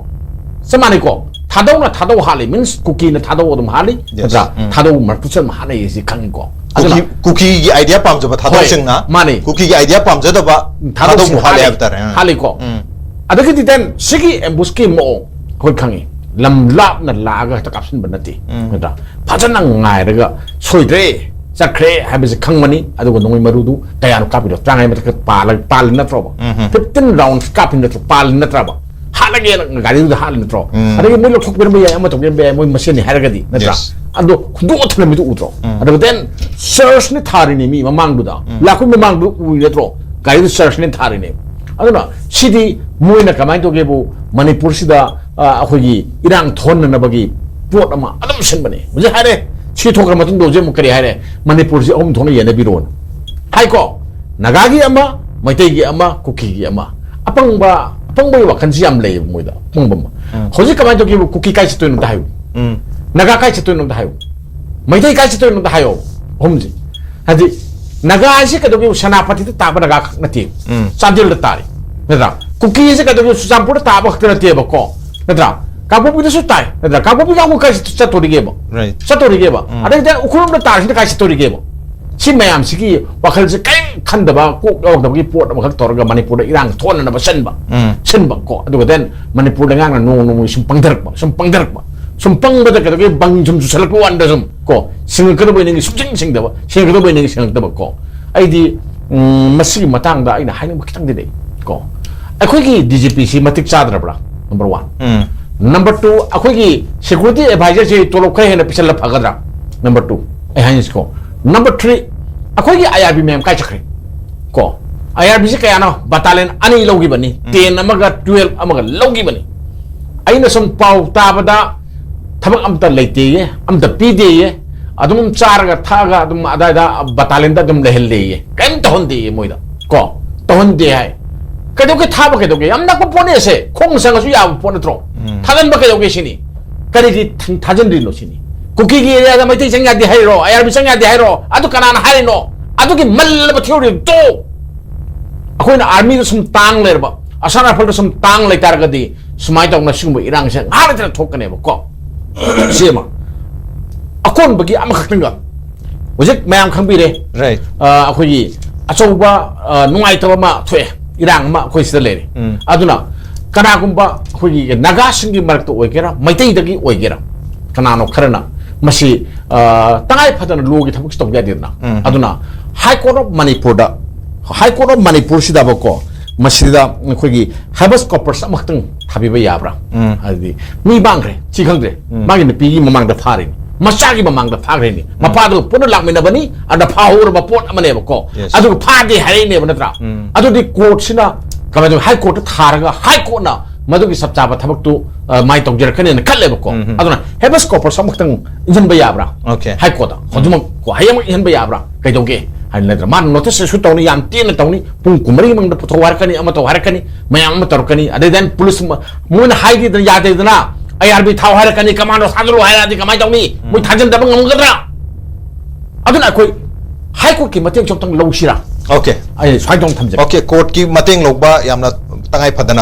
ꯆꯞ ꯃꯥꯟꯅꯩꯀꯣ꯫ ꯊꯥꯗꯧꯅ ꯊꯥꯗꯧ ꯍꯥꯠꯂꯤ means ꯀꯨꯀꯤꯅ ꯊꯥꯗꯧ ꯑꯗꯨꯝ ꯍꯥꯠꯂꯤ, Yes. ꯅꯠꯇ꯭ꯔꯥ? ꯎꯝ꯫ ꯊꯥꯗꯧ ꯃꯔꯛꯇ ꯆꯠ ꯑꯃ ꯍꯥꯠꯅꯩ ꯁꯤ ꯈꯪꯉꯤꯀꯣ꯫ ꯀꯨꯀꯤ, ꯑꯗꯨꯅ ꯀꯨꯀꯤꯒꯤ ꯑꯥꯏꯗꯤꯌꯥ ꯄꯥꯝꯖꯕ ꯊꯥꯗꯧꯁꯤꯡꯅ, ꯍꯣꯏ, ꯃꯥꯅꯤ꯫ ꯀꯨꯀꯤꯒꯤ ꯑꯥꯏꯗꯤꯌꯥ ꯄꯥꯝꯖꯗꯕ ꯊꯥꯗꯧꯁꯤꯡ ꯊꯥꯗꯧꯕꯨ ꯍꯥꯠꯂꯦ ꯍꯥꯠꯂꯤ꯫ ꯍꯥꯏꯕ ꯇꯥꯔꯦ꯫ ꯑꯥ꯫ ꯍꯥꯠꯂꯤꯀꯣ꯫ ꯎꯝ꯫ ꯑꯗꯒꯤꯗꯤ then ꯁꯤꯒꯤ ꯑꯦꯝꯕꯨꯁꯀꯤ ꯃꯑꯣꯡ ꯑꯩꯈꯣꯏ ꯈꯪꯉꯤ꯫ ꯂꯝ ꯂꯥꯞꯅ ꯂꯥꯛꯑꯒ ꯍꯦꯛꯇ ꯀꯥꯞꯁꯤꯟꯕ ꯅꯠꯇꯦ꯫ ꯎꯝ꯫ ꯅꯠꯇ꯭ꯔꯥ? ꯐꯖꯅ ꯉꯥꯏꯔꯒ ꯁꯣꯏꯗ꯭ꯔꯦ, ꯆꯠꯈ꯭ꯔꯦ ꯍꯥꯏꯕꯁꯤ ꯈꯪꯕꯅꯤ꯫ ꯑꯗꯨꯒ ꯅꯣꯡꯃꯩ ꯃꯔꯨꯗꯨ ꯀꯌꯥꯅꯣ ꯀꯥꯞꯄꯤꯗꯣ? ꯇꯔꯥꯃꯉꯥ ꯃꯊꯛꯇ ꯄꯥꯜꯂ-, ꯄꯥꯜꯂꯤ ꯅꯠꯇ꯭ꯔꯣꯕ? ꯎꯝ꯫ ꯐꯤꯐꯇꯤꯟ ꯔꯥꯎꯟ ꯀꯥꯞꯄꯤ ꯅꯠꯇ꯭ꯔꯣ? ꯄꯥꯜꯂꯤ ꯅꯠꯇ꯭ꯔꯕ? ꯍꯥꯠꯂꯒꯦꯅ ꯒꯥꯔꯤꯗꯨꯗ ꯍꯥꯠꯂꯤ ꯅꯠꯇ꯭ꯔꯣ? ꯎꯝ꯫ ꯑꯗꯒꯤ ꯃꯣꯏ ꯂꯧꯊꯣꯛꯄꯤꯔꯝꯕ ꯌꯥꯏ, ꯑꯃ ꯇꯧꯕꯤꯔꯝꯕ ꯌꯥꯏ, ꯃꯣꯏ ꯃꯁꯦꯟꯅꯤ ꯍꯥꯏꯔꯒꯗꯤ, ꯅꯠꯇ꯭ꯔꯥ? Yes. ꯑꯗꯣ ꯍꯨꯟꯗꯣꯛꯑ ꯊꯝꯂꯝꯃꯤꯗꯣ ꯎꯗ꯭ꯔꯣ? ꯎꯝ꯫ ꯑꯗꯨꯒ then search ꯅꯤ ꯊꯥꯔꯤꯅꯦ ꯃꯤ ꯃꯃꯥꯡꯗꯨꯗ꯫ ꯎꯝ꯫ ꯂꯥꯛꯄꯩ ꯃꯃꯥꯡꯗꯨ ꯎꯏ ꯅꯠꯇ꯭ꯔꯣ? ꯒꯥꯔꯤꯗꯨ search ꯅꯤ ꯊꯥꯔꯤꯅꯦ꯫ ꯑꯗꯨꯅ ꯁꯤꯗꯤ ꯃꯣꯏꯅ ꯀꯃꯥꯏꯅ ꯇꯧꯒꯦꯕꯨ, ꯃꯅꯤꯄꯨꯔꯁꯤꯗ, ꯑ, ꯑꯩꯈꯣꯏꯒꯤ ꯏꯔꯥꯡ ꯊꯣꯛꯍꯟꯅꯅꯕꯒꯤ ꯄꯣꯠ ꯑꯃ ꯑꯗꯨꯝ ꯁꯤꯟꯕꯅꯦ꯫ ꯍꯧꯖꯤꯛ ꯍꯥꯏꯔꯦ, ꯁꯤ ꯊꯣꯛꯈ꯭ꯔ ꯃꯇꯨꯡꯗ ꯍꯧꯖꯤꯛ ꯑꯃꯨꯛ ꯀꯔꯤ ꯍꯥꯏꯔꯦ? ꯃꯅꯤꯄꯨꯔꯁꯤ ꯑꯍꯨꯝ ꯊꯣꯛꯅ ꯌꯦꯟꯅꯕꯤꯔꯣꯅ ꯍꯥꯏꯀꯣ꯫ ꯅꯥꯒꯥꯒꯤ ꯑꯃ, ꯃꯩꯇꯩꯒꯤ ꯑꯃ, ꯀꯨꯀꯤꯒꯤ ꯑꯃ꯫ ꯑꯄꯪꯕ, ꯑꯄꯪꯕꯒꯤ ꯋꯥꯈꯜꯁꯤ ꯌꯥꯝ ꯂꯩꯌꯦꯕ ꯃꯣꯏꯗ, ꯑꯄꯪꯕ ꯑꯃ꯫ ꯎꯝ꯫ ꯍꯧꯖꯤꯛ ꯀꯃꯥꯏꯅ ꯇꯧꯒꯦꯕꯨ, ꯀꯨꯀꯤ ꯀꯥꯏ ꯆꯠꯇꯣꯏꯅꯣ ꯑꯝꯇ ꯍꯥꯏꯌꯨ꯫ ꯎꯝ꯫ ꯅꯥꯒꯥ ꯀꯥꯏ ꯆꯠꯇꯣꯏꯅꯣ ꯑꯝꯇ ꯍꯥꯏꯌꯨ꯫ ꯃꯩꯇꯩ ꯀꯥꯏ ꯆꯠꯇꯣꯏꯅꯣ ꯑꯝꯇ ꯍꯥꯏꯌꯣ꯫ ꯑꯍꯨꯝꯁꯤ꯫ ꯍꯥꯏꯗꯤ, ꯅꯥꯒꯥ ꯍꯥꯏꯁꯤ ꯀꯩꯗꯧꯒꯦꯕꯨ, ꯁꯦꯅꯥꯄꯇꯤꯗ ꯇꯥꯕ ꯅꯥꯒꯥ ꯈꯛ ꯅꯠꯇꯦ꯫ ꯎꯝ꯫ ꯆꯥꯟꯗꯦꯜꯗ ꯇꯥꯔꯤ꯫ ꯅꯠꯇ꯭ꯔꯥ? ꯀꯨꯀꯤ ꯍꯥꯏꯁꯤ ꯀꯩꯗꯧꯒꯦꯕꯨ, ꯆꯨꯔꯆꯥꯟꯄꯨꯔꯗ ꯇꯥꯕ ꯈꯛꯇ ꯅꯠꯇꯦꯕꯀꯣ꯫ ꯅꯠꯇ꯭ꯔꯥ? ꯀꯥꯡꯄꯣꯛꯄꯤꯗꯁꯨ ꯇꯥꯏ꯫ ꯅꯠꯇ꯭ꯔꯥ? ꯀꯥꯡꯄꯣꯛꯄꯤ ꯀꯥꯡꯕꯨ ꯀꯥꯏ ꯆꯠ-, ꯆꯠꯇꯣꯔꯤꯒꯦꯕ? Right. ꯆꯠꯇꯣꯔꯤꯒꯦꯕ? ꯎꯝ꯫ ꯑꯗꯩꯗꯤ ꯎꯈ꯭ꯔꯨꯜꯗ ꯇꯥꯔꯤꯁꯤꯅ ꯀꯥꯏ ꯆꯠꯇꯣꯔꯤꯒꯦꯕ? ꯁꯤ ꯃꯌꯥꯝꯁꯤꯒꯤ ꯋꯥꯈꯜꯁꯦ ꯀꯔꯤꯝ ꯈꯟꯗꯕ, ꯀꯣꯛ ꯌꯥꯎꯗꯕꯒꯤ ꯄꯣꯠ ꯑꯃꯈꯛ ꯇꯧꯔꯒ ꯃꯅꯤꯄꯨꯔꯗ ꯏꯔꯥꯡ ꯊꯣꯛꯍꯟꯅꯕ ꯁꯤꯟꯕ꯫ ꯎꯝ꯫ ꯁꯤꯟꯕ ꯀꯣ꯫ ꯑꯗꯨꯒ then ꯃꯅꯤꯄꯨꯔꯗ ꯉꯥꯡꯅ ꯅꯣꯡꯃ ꯅꯣꯡꯃꯒꯤ ꯁꯨꯝ ꯄꯪꯊꯔꯛꯄ, ꯁꯨꯝ ꯄꯪꯊꯔꯛꯄ, ꯁꯨꯝ ꯄꯪꯕꯗ ꯀꯩꯗꯧꯒꯦ, ꯕꯪ ꯁꯨꯝ ꯆꯨꯁꯜꯂꯛꯄ ꯋꯥꯅꯤꯗ ꯁꯨꯝ ꯀꯣ꯫ ꯁꯤꯡꯉꯛꯀꯗꯕ ꯅꯪꯒꯤ ꯁꯨꯡꯁꯤꯡ ꯁꯤꯡꯗꯕ, ꯁꯤꯡꯉꯛꯀꯗꯕ ꯅꯪꯒꯤ ꯁꯤꯡꯉꯛꯇꯕ ꯀꯣ꯫ ꯑꯩꯗꯤ, ꯎꯝ, ꯃꯁꯤꯒꯤ ꯃꯇꯥꯡꯗ ꯑꯩꯅ ꯍꯥꯏꯅꯤꯡꯕ ꯈꯤꯇꯪꯗꯤ ꯂꯩ ꯀꯣ꯫ ꯑꯩꯈꯣꯏꯒꯤ ꯗꯤ ꯖꯤ ꯄꯤꯁꯤ ꯃꯇꯤꯛ ꯆꯥꯗ꯭ꯔꯕ꯭ꯔꯥ? Number one꯫ ꯎꯝ꯫ Number two, ꯑꯩꯈꯣꯏꯒꯤ security advisorꯁꯤ ꯇꯣꯂꯣꯞ ꯈꯔ ꯍꯦꯟꯅ ꯄꯤꯁꯜꯂ ꯐꯒꯗ꯭ꯔꯥ? Number two, ꯑꯩ ꯍꯥꯏꯅꯤꯡꯁꯤꯀꯣ꯫ Number three, ꯑꯩꯈꯣꯏꯒꯤ ꯑꯥꯏ ꯑꯥꯔ ꯕꯤ ꯃꯌꯥꯝ ꯀꯥꯏ ꯆꯠꯈ꯭ꯔꯦ? ꯀꯣ, ꯑꯥꯏ ꯑꯥꯔ ꯕꯤꯁꯤ ꯀꯌꯥꯅꯣ? ꯕꯇꯥꯂꯤꯌꯟ ꯑꯅꯤ ꯂꯧꯈꯤꯕꯅꯤ, ꯇꯦꯟ ꯑꯃꯒ ꯇꯨꯌꯦꯜꯞ ꯑꯃꯒ ꯂꯧꯈꯤꯕꯅꯤ꯫ ꯑꯩꯅ ꯁꯨꯝ ꯄꯥꯎ ꯇꯥꯕꯗ ꯊꯕꯛ ꯑꯝꯇ ꯂꯩꯇꯦꯌꯦ, ꯑꯝꯇ ꯄꯤꯗꯦꯌꯦ, ꯑꯗꯨꯝ ꯆꯥꯔꯒ ꯊꯛꯑꯒ ꯑꯗꯨꯝ ꯑꯗꯥꯏꯗ ꯕꯇꯥꯂꯤꯌꯟꯗ ꯑꯗꯨꯝ ꯂꯩꯍꯜꯂꯦꯌꯦ, ꯀꯔꯤꯝ ꯇꯧꯍꯟꯗꯦꯌꯦ ꯃꯣꯏꯗ꯫ ꯀꯣ, ꯇꯧꯍꯟꯗꯦ ꯍꯥꯏ꯫ ꯀꯩꯗꯧꯒꯦ? ꯊꯥꯕ ꯀꯩꯗꯧꯒꯦ? ꯌꯥꯝ ꯅꯛꯄ ꯄꯣꯠꯅꯦ ꯑꯁꯦ, ꯈꯣꯡ ꯆꯪꯉꯁꯨ ꯌꯥꯕ ꯄꯣꯠ ꯅꯠꯇ꯭ꯔꯣ? ꯎꯝ꯫ ꯊꯥꯖꯤꯟꯕ ꯀꯩꯗꯧꯒꯦ ꯁꯤꯅꯤ꯫ ꯀꯔꯤꯒꯤ ꯊ-, ꯊꯥꯖꯤꯟꯗ꯭ꯔꯤꯅꯣ ꯁꯤꯅꯤ꯫ ꯀꯨꯀꯤꯒꯤ ꯑꯦꯔꯤꯌꯥꯗ ꯃꯩꯇꯩ ꯆꯪ ꯌꯥꯗꯦ ꯍꯥꯏꯔꯣ? ꯑꯥꯏ ꯑꯥꯔ ꯕꯤ ꯆꯪ ꯌꯥꯗꯦ ꯍꯥꯏꯔꯣ? ꯑꯗꯨ ꯀꯅꯥꯅ ꯍꯥꯏꯔꯤꯅꯣ? ꯑꯗꯨꯒꯤ ꯃꯜꯂꯕ ꯊꯤꯑꯣꯔꯤꯗꯣ ꯑꯩꯈꯣꯏꯅ ꯑꯥꯔꯃꯤꯗ ꯁꯨꯝ ꯇꯥꯡ ꯂꯩꯔꯕ, ꯑꯁꯥꯝ ꯔꯥꯏꯐꯜꯗ ꯁꯨꯝ ꯇꯥꯡ ꯂꯩꯇꯥꯔꯒꯗꯤ ꯁꯨꯃꯥꯏꯅ ꯇꯧꯅ ꯁꯤꯒꯨꯝꯕ ꯏꯔꯥꯡꯁꯦ ꯉꯥꯏꯍꯥꯛ ꯂꯩꯇꯅ ꯊꯣꯛꯀꯅꯦꯕꯀꯣ꯫ ꯁꯤ ꯑꯃ꯫ ꯑꯀꯣꯟꯕꯒꯤ ꯑꯃꯈꯛꯇꯪꯒ ꯍꯧꯖꯤꯛ ꯃꯌꯥꯝ ꯈꯪꯕꯤꯔꯦ꯫ Right. ꯑ, ꯑꯩꯈꯣꯏꯒꯤ ꯑꯆꯧꯕ, ꯑ, ꯅꯨꯡꯉꯥꯏꯇꯕ ꯑꯃ ꯊꯣꯛꯑꯦ, ꯏꯔꯥꯡ ꯑꯃ ꯑꯩꯈꯣꯏ ꯁꯤꯗ ꯂꯩꯔꯦ꯫ ꯎꯝ꯫ ꯑꯗꯨꯅ ꯀꯅꯥꯒꯨꯝꯕ ꯑꯩꯈꯣꯏꯒꯤ ꯅꯥꯒꯥꯁꯤꯡꯒꯤ ꯃꯔꯛꯇ ꯑꯣꯏꯒꯦꯔꯥ, ꯃꯩꯇꯩꯗꯒꯤ ꯑꯣꯏꯒꯦꯔꯥ, ꯀꯅꯥꯅꯣ ꯈꯔꯅ ꯃꯁꯤ, ꯑ, ꯇꯉꯥꯏ ꯐꯗꯅ ꯂꯣꯒꯤ ꯊꯕꯛꯁꯤ ꯇꯧꯕ ꯌꯥꯗꯦꯗꯅ꯫ ꯎꯝ꯫ ꯑꯗꯨꯅ High Court of ꯃꯅꯤꯄꯨꯔꯗ, High Court of ꯃꯅꯤꯄꯨꯔꯁꯤꯗꯕꯀꯣ, ꯃꯁꯤꯗ ꯑꯩꯈꯣꯏꯒꯤ ꯍꯦꯕꯁ ꯀꯣꯔꯄꯁ ꯑꯃꯈꯛꯇꯪ ꯊꯥꯕꯤꯕ ꯌꯥꯕ꯭ꯔꯥ? ꯎꯝ꯫ ꯍꯥꯏꯗꯤ ꯃꯤ ꯃꯥꯡꯈ꯭ꯔꯦ, ꯁꯤ ꯈꯪꯗ꯭ꯔꯦ꯫ ꯎꯝ꯫ ꯃꯥꯒꯤ ꯅꯨꯄꯤꯒꯤ ꯃꯃꯥꯡꯗ ꯐꯥꯔꯤꯅꯤ, ꯃꯆꯥꯒꯤ ꯃꯃꯥꯡꯗ ꯐꯥꯈ꯭ꯔꯤꯅꯤ, ꯎꯝ꯫ ꯃꯄꯥꯗꯨꯒ ꯄꯨꯟꯅ ꯂꯥꯛꯃꯤꯟꯅꯕꯅꯤ, ꯑꯗ ꯐꯥꯍꯧꯔꯕ ꯄꯣꯠ ꯑꯃꯅꯦꯕꯀꯣ꯫ Yes. ꯑꯗꯨꯒ ꯐꯥꯗꯦ ꯍꯥꯏꯔꯛꯏꯅꯦꯕ, ꯅꯠꯇ꯭ꯔꯥ? ꯎꯝ꯫ ꯑꯗꯨꯗꯤ ꯀꯣꯔꯠꯁꯤꯅ ꯀꯃꯥꯏꯅ ꯇꯧꯋꯤ? ꯍꯥꯏ ꯀꯣꯔꯠꯇ ꯊꯥꯔꯒ ꯍꯥꯏ ꯀꯣꯔꯠꯅ ꯃꯗꯨꯒꯤ ꯆꯞ ꯆꯥꯕ ꯊꯕꯛꯇꯨ, ꯑ, ꯃꯥꯏ ꯇꯧꯖꯔꯛꯀꯅꯦꯅ ꯈꯜꯂꯦꯕꯀꯣ꯫ ꯎꯝ꯫ ꯑꯗꯨꯅ ꯍꯦꯕꯁ ꯀꯣꯔꯄꯁ ꯑꯃꯈꯛꯇꯪ ꯏꯟꯁꯤꯟꯕ ꯌꯥꯕ꯭ꯔꯥ? Okay. ꯍꯥꯏ ꯀꯣꯔꯠꯇ ꯎꯝ꯫ ꯍꯧꯖꯤꯛꯃꯛ ꯀꯣ, ꯍꯌꯦꯡꯃꯛ ꯏꯟꯁꯤꯟꯕ ꯌꯥꯕ꯭ꯔꯥ? ꯀꯩꯗꯧꯒꯦ ꯍꯥꯏꯅ ꯂꯩꯇ꯭ꯔꯥ? ꯃꯥꯅ ꯅꯣꯇꯤꯁ ꯏꯁꯨ ꯇꯧꯅꯤ, ꯌꯥꯝ ꯇꯦꯟꯅ ꯇꯧꯅꯤ, ꯄꯨꯡ ꯀꯨꯟꯃꯔꯤ ꯃꯅꯨꯡꯗ ꯄꯨꯊꯣꯛꯑꯣ ꯍꯥꯏꯔꯛꯀꯅꯤ, ꯑꯃ ꯇꯧ ꯍꯥꯏꯔꯛꯀꯅꯤ, ꯃꯌꯥꯝ ꯑꯃ ꯇꯧꯔꯛꯀꯅꯤ꯫ ꯑꯗꯩ then ꯄꯨꯂꯤꯁ ꯃ-, ꯃꯣꯏꯅ ꯍꯥꯏꯗꯦꯗꯅ, ꯌꯥꯗꯦꯗꯅ, ꯑꯥꯏ ꯑꯥꯔ ꯕꯤ ꯊꯥꯎ ꯍꯥꯏꯔꯛꯀꯅꯤ, ꯀꯃꯥꯟꯗꯣ ꯊꯥꯖꯤꯜꯂꯨ ꯍꯥꯏꯔꯛꯑꯗꯤ ꯀꯃꯥꯏꯅ ꯇꯧꯅꯤ? ꯃꯣꯏ ꯎꯝ꯫ ꯊꯥꯖꯤꯟꯗꯕ ꯉꯝꯒꯗ꯭ꯔꯥ? ꯑꯗꯨꯅ ꯑꯩꯈꯣꯏ ꯍꯥꯏ ꯀꯣꯔꯠꯀꯤ ꯃꯇꯦꯡꯁꯨ ꯑꯝꯇꯪ ꯂꯧꯁꯤꯔꯥ? Okay. ꯑꯩ ꯁ꯭ꯋꯥꯏꯗ ꯑꯃꯨꯛ ꯊꯝꯖꯒꯦ꯫ Okay, ꯀꯣꯔꯠꯀꯤ ꯃꯇꯦꯡ ꯂꯧꯕ ꯌꯥꯝꯅ ꯇꯉꯥꯏ ꯐꯗꯅ